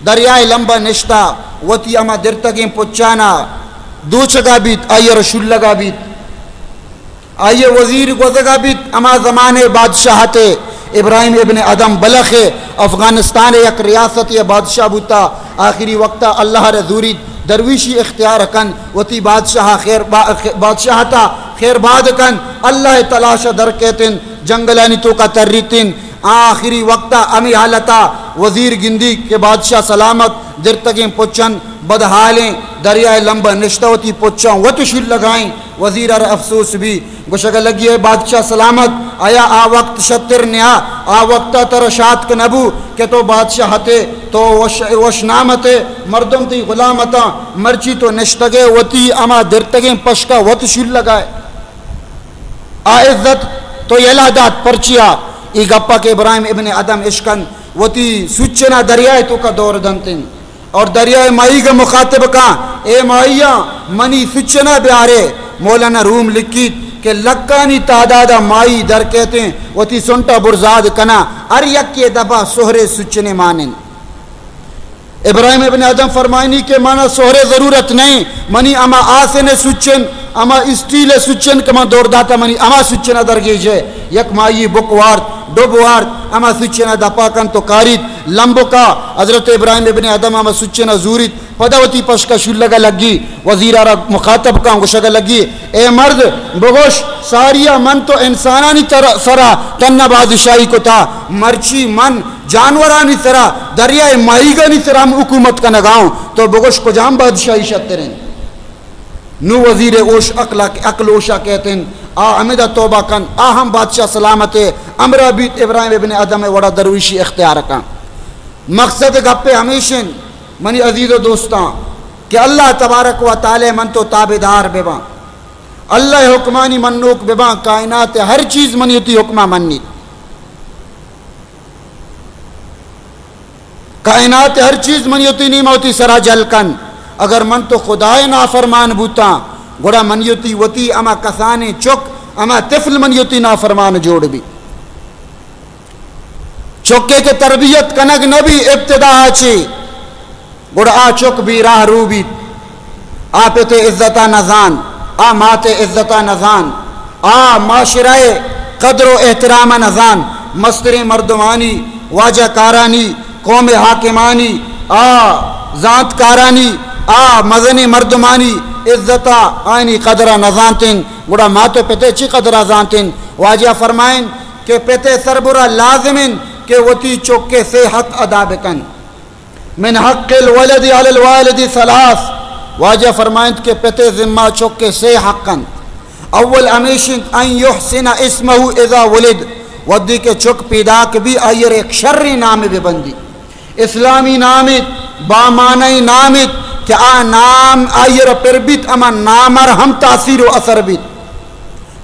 دریائے لمبا نشتا، وتی ہما درتگیں پچانا دوچگا بیت، آئی ء را شلگا بیت۔ آئی ء وزیر گوزگا بیت، ہما زمانے بادشاہت ابراہیم ابن ادم بلخ افغانستان ء یک ریاستے ء بادشاہ بوتا۔ آخری وقتا اللہ ء را زوریت، درویشی اختیار کن، وتی بادشاہ خیر با-، بادشاہتا خیر باد کن۔ اللہ ء تلاش ء در کیتن، جنگلانی توکا تریتن۔ آخری وقتا ہمے حالتا وزیر گندی کہ بادشاہ سلامت، درتگیں پچن بدحالیں، دریائے لمبا نشتہ وتی پچاں وت شلگائیں۔ وزیر ء را افسوس بی، گوشگ ء لگی، اے بادشاہ سلامت، آیا آ وقت شتر نیا، آ وقت ء ترا شاتک نہ بو کہ تو بادشاہ ات ئے، تو وش، وش نام ات ئے، مردم تئی غلام اتاں، مرچی تو نشتگ ئے وتی ہما درتگیں پشک ء وت شلگ ء ئے۔ آ عزت تو یلہ دات، پرچیا؟ ای گپ ء کہ ابراہیم ابن ادم اشکن وتی سوچنا دریائے توکا دور دنت انت۔ اور دریائے ماہیگ ء مخاطب کاں، اے ماہیاں، منی سچنا بیارے۔ مولانا روم لکھیت کہ لکھانی تعداد ء ماہی در کیتیں، وتی سنٹ ء برزاد کناں، ہر یکے دپا سہرے سچنے مانن۔ ابراہیم ابن ادم فرمائنی کہ منا سہرے ضرورت نہیں، منی اما آسن سچن، اما اسٹیل سچن کہ من دور داتا، منی اما سچنا درگیجے۔ یک ماہی بک وارت، ڈب وارت، اما سچنا دپا کن تو کاریت۔ لمبکا حضرت ابراہیم ابن ادم ہما سچنا زوریت، پدا وتی پشکا شلگا لگی، وزیرا را مخاطب کاں، گوشگا لگی، اے مرد، بگوش، ساریا من تو انسانانی تر-، سرا تنا بادشاہی کتا، مرچی من جانورانی سرا، دریائے ماہیگانی سرا ہم حکومت کنگاؤں، تو بگوش کجام بادشاہی شترین؟ نو وزیر ہوش عقل، عقل ہوشا کہتن، آ ہمدا توبہ کن، آ ہم بادشاہ سلامت ہے، امرا بیت ابراہیم ابن ادم وڑا درویشی اختیار کن۔ مقصد گپے ہمیشن، منی عزیز و دوستاں، کہ اللہ تبارک و تعالی من تو تابعدار بباں، اللہ حکمانی منوک بباں، کائنات ہر چیز منی وتی حکمہ منیت۔ کائنات ہر چیز منی وتی نیما وتی سرا جل کن۔ اگر من تو خدائے نافرمان بوتاں، گڑا منی وتی وتی ہما کسانیں چک، ہما طفل منی وتی نافرمان جوڑ بی۔ چکے کہ تربیت کنگ نہ بی ابتدا چی، گڑا آ چک بے راہ رو بیت۔ آ پت ء عزت ء نہ زان، آ مات ء عزت ء نہ زان، آ معاشرہ ء قدر و احترام ء نہ زان۔ مستریں مردمانی واجہ کارانی، قوم حاکمانی، آ زانتکارانی، آ مزنیں مردمانی عزت ءَ آیانی قدر ءَ نہ زانتیں، گڑا مات ءُ پت ءِ چی قدر ءَ زانتیں؟ واجہ فرمائیں کہ پت ءِ سربرا لازم انت کہ وتی چک ءِ سے حق ادا بکن۔ من حق الولد علی الوالد ثلاث، واجہ فرمائنت کہ پت ءِ ذمہ چک ءِ سے حق انت۔ اول ہمیش انت، ان یحسن اسمہ اذا ولد، وھدے کہ چک پیداک بی، آئی ءَ را یک شریں نامے بہ بندی۔ اسلامی نامے، با معنی نامے کہ آ نام آئی ءَ را پر بیت، ہما نام ءَ را ہم تاثیر ءُ اثر بیت۔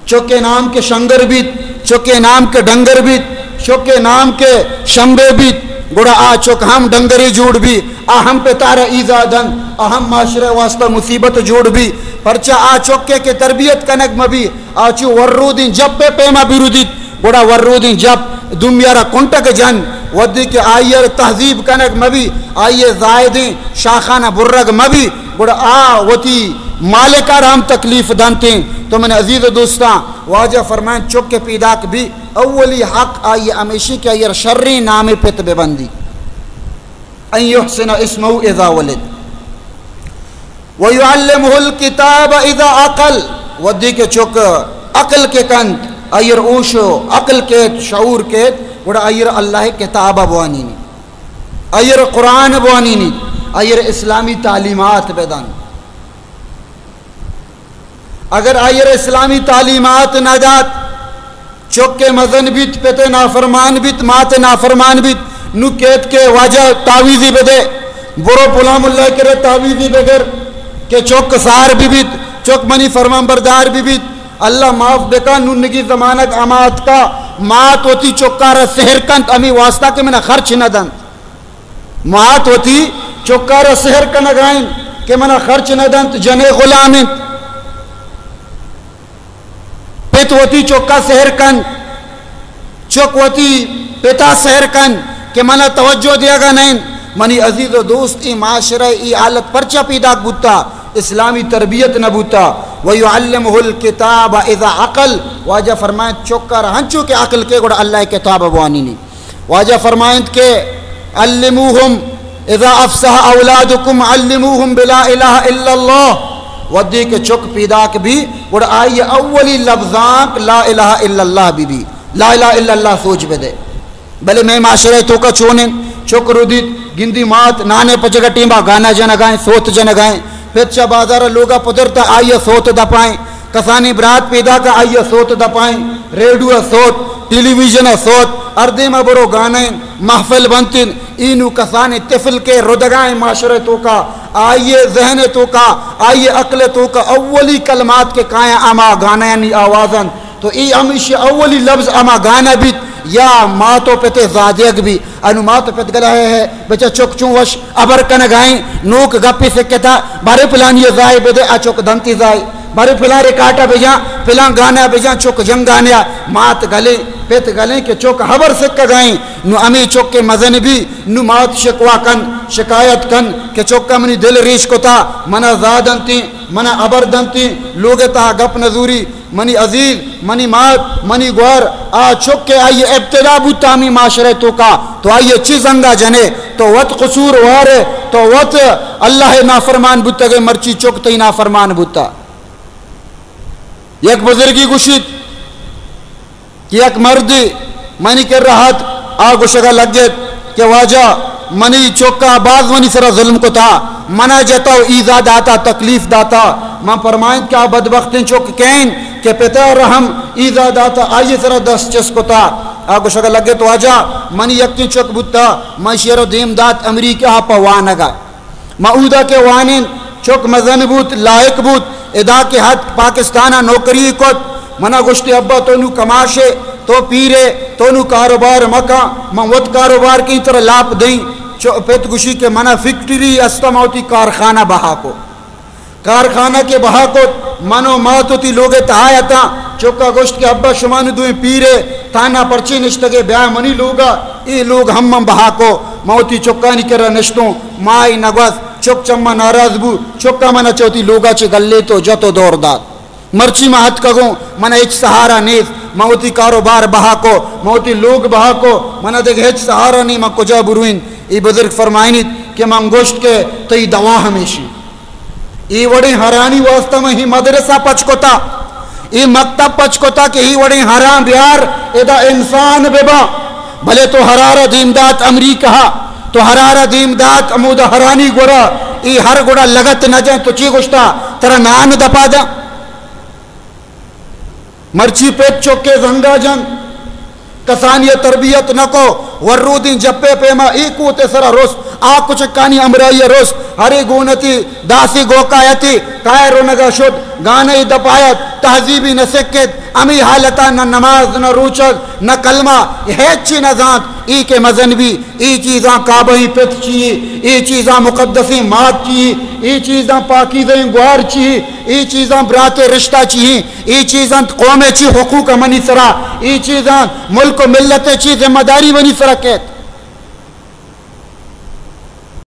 چک ءِ نام کہ شنگر بیت، چک ءِ نام کہ ڈنگر بیت، چک ءِ نام کہ شمبے بیت، گڑا آ چک ہم ڈنگرے جوڑ بی، آ ہم پت ءَ را ایذا دنت، آ ہم معاشرہ ءِ واسطہ مصیبت جوڑ بی۔ پرچا آ چک ءِ کہ تربیت کنگ مہ بی، آ چو ورودیں جپ ءِ پیما بہ رودیت، گڑا ورودیں جپ دومی ءَ را کنٹگ جنت، وھدے کہ آئی ءَ را تہذیب کنگ مہ بی، آئی ءِ زاہدیں شاخان ءَ برگ مہ بی، گڑا آ وتی مالک ءَ را ہم تکلیف دنتیں۔ تو من عزیز ءُ دوستاں، واجہ فرمائنت، چک کہ پیداک بی، اولی حق آئی ءِ ہمیشی کہ آئی ءَ را شریں نامے پت بہ بندی۔ ان یحسن اسمہ اذا ولد ویعلمہ الکتاب اذا عقل، وھدے کہ چک عقل کہ کنت، آئی ءَ را ہوش ءُ عقل کیت، شعور کیت، گڑا آئی ءَ را اللہ ءِ کتاب ءَ بوانینی، آئی ءَ را قرآن بوانینی، آئی ءَ را اسلامی تعلیمات بدن۔ اگر آئی ءَ را اسلامی تعلیمات نہ دات، چک کہ مزن بیت، پت ءِ نافرمان بیت، مات ءِ نافرمان بیت، نوں کیت کہ واجہ تعویذے بدے، برو پلاں ملا ءِ کرا تعویذے بگر کہ چک سار بہ بیت، چک منی فرمان بردار بہ بیت۔ اللہ معاف بکن، نونگی زمانگ ہما اتکا، مات وتی چک ءَ را سحر کنت، ہمے واسطہ کہ منا خرچ نہ دنت۔ مات وتی چک ءَ را سحر کنگ ءَ انت کہ منا خرچ نہ دنت، جن ءِ غلام انت۔ پت وتی چک ءَ سحر کنت، چک وتی پت ءَ سحر کنت کہ منا توجہ دیگ ءَ نہ انت۔ منی عزیز ءُ دوست، اے معاشرہ ءَ اے حالت پرچا پیداک بوتا؟ اسلامی تربیت نہ بوتا۔ ویعلمہ الکتاب اذا عقل، واجہ فرمائنت، چک ءَ را ہنچو کہ عقل کیت، گڑا اللہ ءِ کتاب ءَ بوانینی۔ واجہ فرمائنت کہ علموہم اذا افصح اولادکم علموہم بلا الہ الا اللہ، وھدے کہ چک پیداک بی، گڑا آئی ءِ اولی لبزانک لا الہ الا اللہ بہ بی، لا الہ الا اللہ سوج بدے۔ بلے مئے معاشرہ ءِ توکا چون انت، چک رودیت، گندی مات نان ءِ پجگ ءِ ٹیما گانا جنگ ءَ انت، سوت جنگ ءَ انت، پت چہ بازار ءَ لوگ ءَ پترت، آئی ءِ سوت دپ ءَ انت۔ کسانیں برات پیداک ءَ، آئی ءِ سوت دپ ءَ انت، ریڈیو ءِ سوت، ٹیلی ویژن ءِ سوت، ہر دیم ءَ برو گانا انت، محفل بنت انت۔ اے نوں کسانیں طفل کہ ردگ ءَ انت معاشرہ ءِ توکا، آئی ءِ ذہن ءِ توکا، آئی ءِ عقل ءِ توکا اولی کلمات کہ کایاں ہما گانایانی آواز انت۔ تو اے ہمیشی اولی لبز ہما گانا بیت یا مات ءُ پت ءِ زادیگ بیت۔ انوں مات ءُ پت گلہ ہے، ہے، بچہ چک چون وش ہبر کنگ ءَ انت، نوک گپے سکتا، بارے پلانی ءَ زاہے بدے، آ چک دنتی زاہے، بارے پلان ریکارڈ ءَ بجاں، پلان گانا بجاں، چک جنگانے ءَ، مات گلیں، پت گلیں کہ چک ہبر سکگ ءَ انت۔ نوں ہمے چک کہ مزن بی، نوں مات شکوا کن، شکایت کن کہ چکا منی دل ریش کتا، منا زاہ دنتی، منا ہبر دنتی، لوگ ءِ تہا گپ نزوری۔ منی عزیز، منی مات، منی گوار، آ چک کہ آئی ءِ ابتدا بوتا ہمے معاشرہ ءِ توکا، تو آئی ءَ چی زنگا جنے؟ تو وت قصور وارے، تو وت اللہ ءِ نافرمان بوتگے، مرچی چک تئی نافرمان بوتا۔ یک بزرگی گوشیت کہ یک مردے منی کرا اتک، آ گوشگا لگت کہ واجہ، منی چکا باز منی سرا ظلم کتا، منا جتا ءُ ایذا داتا، تکلیف داتا۔ من پرمائنت کہ آ بدبختیں چک کئے انت کہ پتا را ہم ایذا داتا، آئی سرا دست چست کتا۔ آ گوشگا لگت، واجہ، منی یکیں چک بوتا، من ایشی را دیم دات امریکہ ءَ پہ وانگا۔ ما اودا کہ وانین، چک مزن بوت، لائق بوت، ادا کہ اتک پاکستان ءَ نوکری کت۔ منا گوشتی، ابا تو نوں کماشے، تو پیرے، تو نوں کاروبار مکن، من وت کاروبار کیں، ترا لاپ دئیں۔ چو پت گوشی کہ منا فیکٹری است، من وتی کارخانہ بہا کو۔ کارخانہ کہ بہا کت، من ءُ مات وتی لوگ ءِ تہا اتاں۔ چکا گوشت کہ ابا شما نوں دوئیں پیرے، تہنا پرچے نشتگے، بیا منی لوگا۔ اے لوگ ہم من بہا کو، من وتی چکانی کرا نشتوں۔ ماہے نگوست، چک چما ناراض بو، چکا منا چہ وتی لوگا چہ گلیت ءُ جت ءُ دور دات۔ مرچی من اتکگوں، منا ہچ سہارا نیست۔ من وتی کاروبار بہا کو، من وتی لوگ بہا کو، منا دگہ ہچ سہارا نی، من کجا بروین؟ ای بزرگ فرمائنیت کہ من گوشت کہ تئی دوا ہمیشی۔ ای وڑیں ہرانی واسطہ من ہی مدرسہ پچ کتا، ای مکتب پچ کتا کہ ای وڑیں ہراں بیار، ادا انسان ببا۔ بلے تو ہرارا دیم دات امریکہ، تو ہرارا دیم دات امودا ہرانی گورا، ای ہر گڑا لگت نہ جن، تو چی گوشتا؟ ترا نان دپا داں؟ مرچی پت چکے زنگا جن، کسانی تربیت نکو، ورودیں جپے پیما ای کوتے سرا رست، آ کچکانی امرائی رست، ہرے گونتی داسی گوکایتی، کائے رونگا شد، گانے دپایت، تہذیبی نہ سکت، امی حالتا نہ نماز نہ روچگ نہ کلمہ، ہیچی نہ زانت، ای کہ مزن بی، ای چیزاں کعبہی پت چی، ای چیزاں مقدسیں مات چی، ای چیزاں پاکیزہیں گوار چی، ای چیزاں برات رشتہ چی، ای چیزاں قوم چی حقوق منی سرا، ای چیزاں ملک و ملت چی ذمہ داری منی سرا کیت۔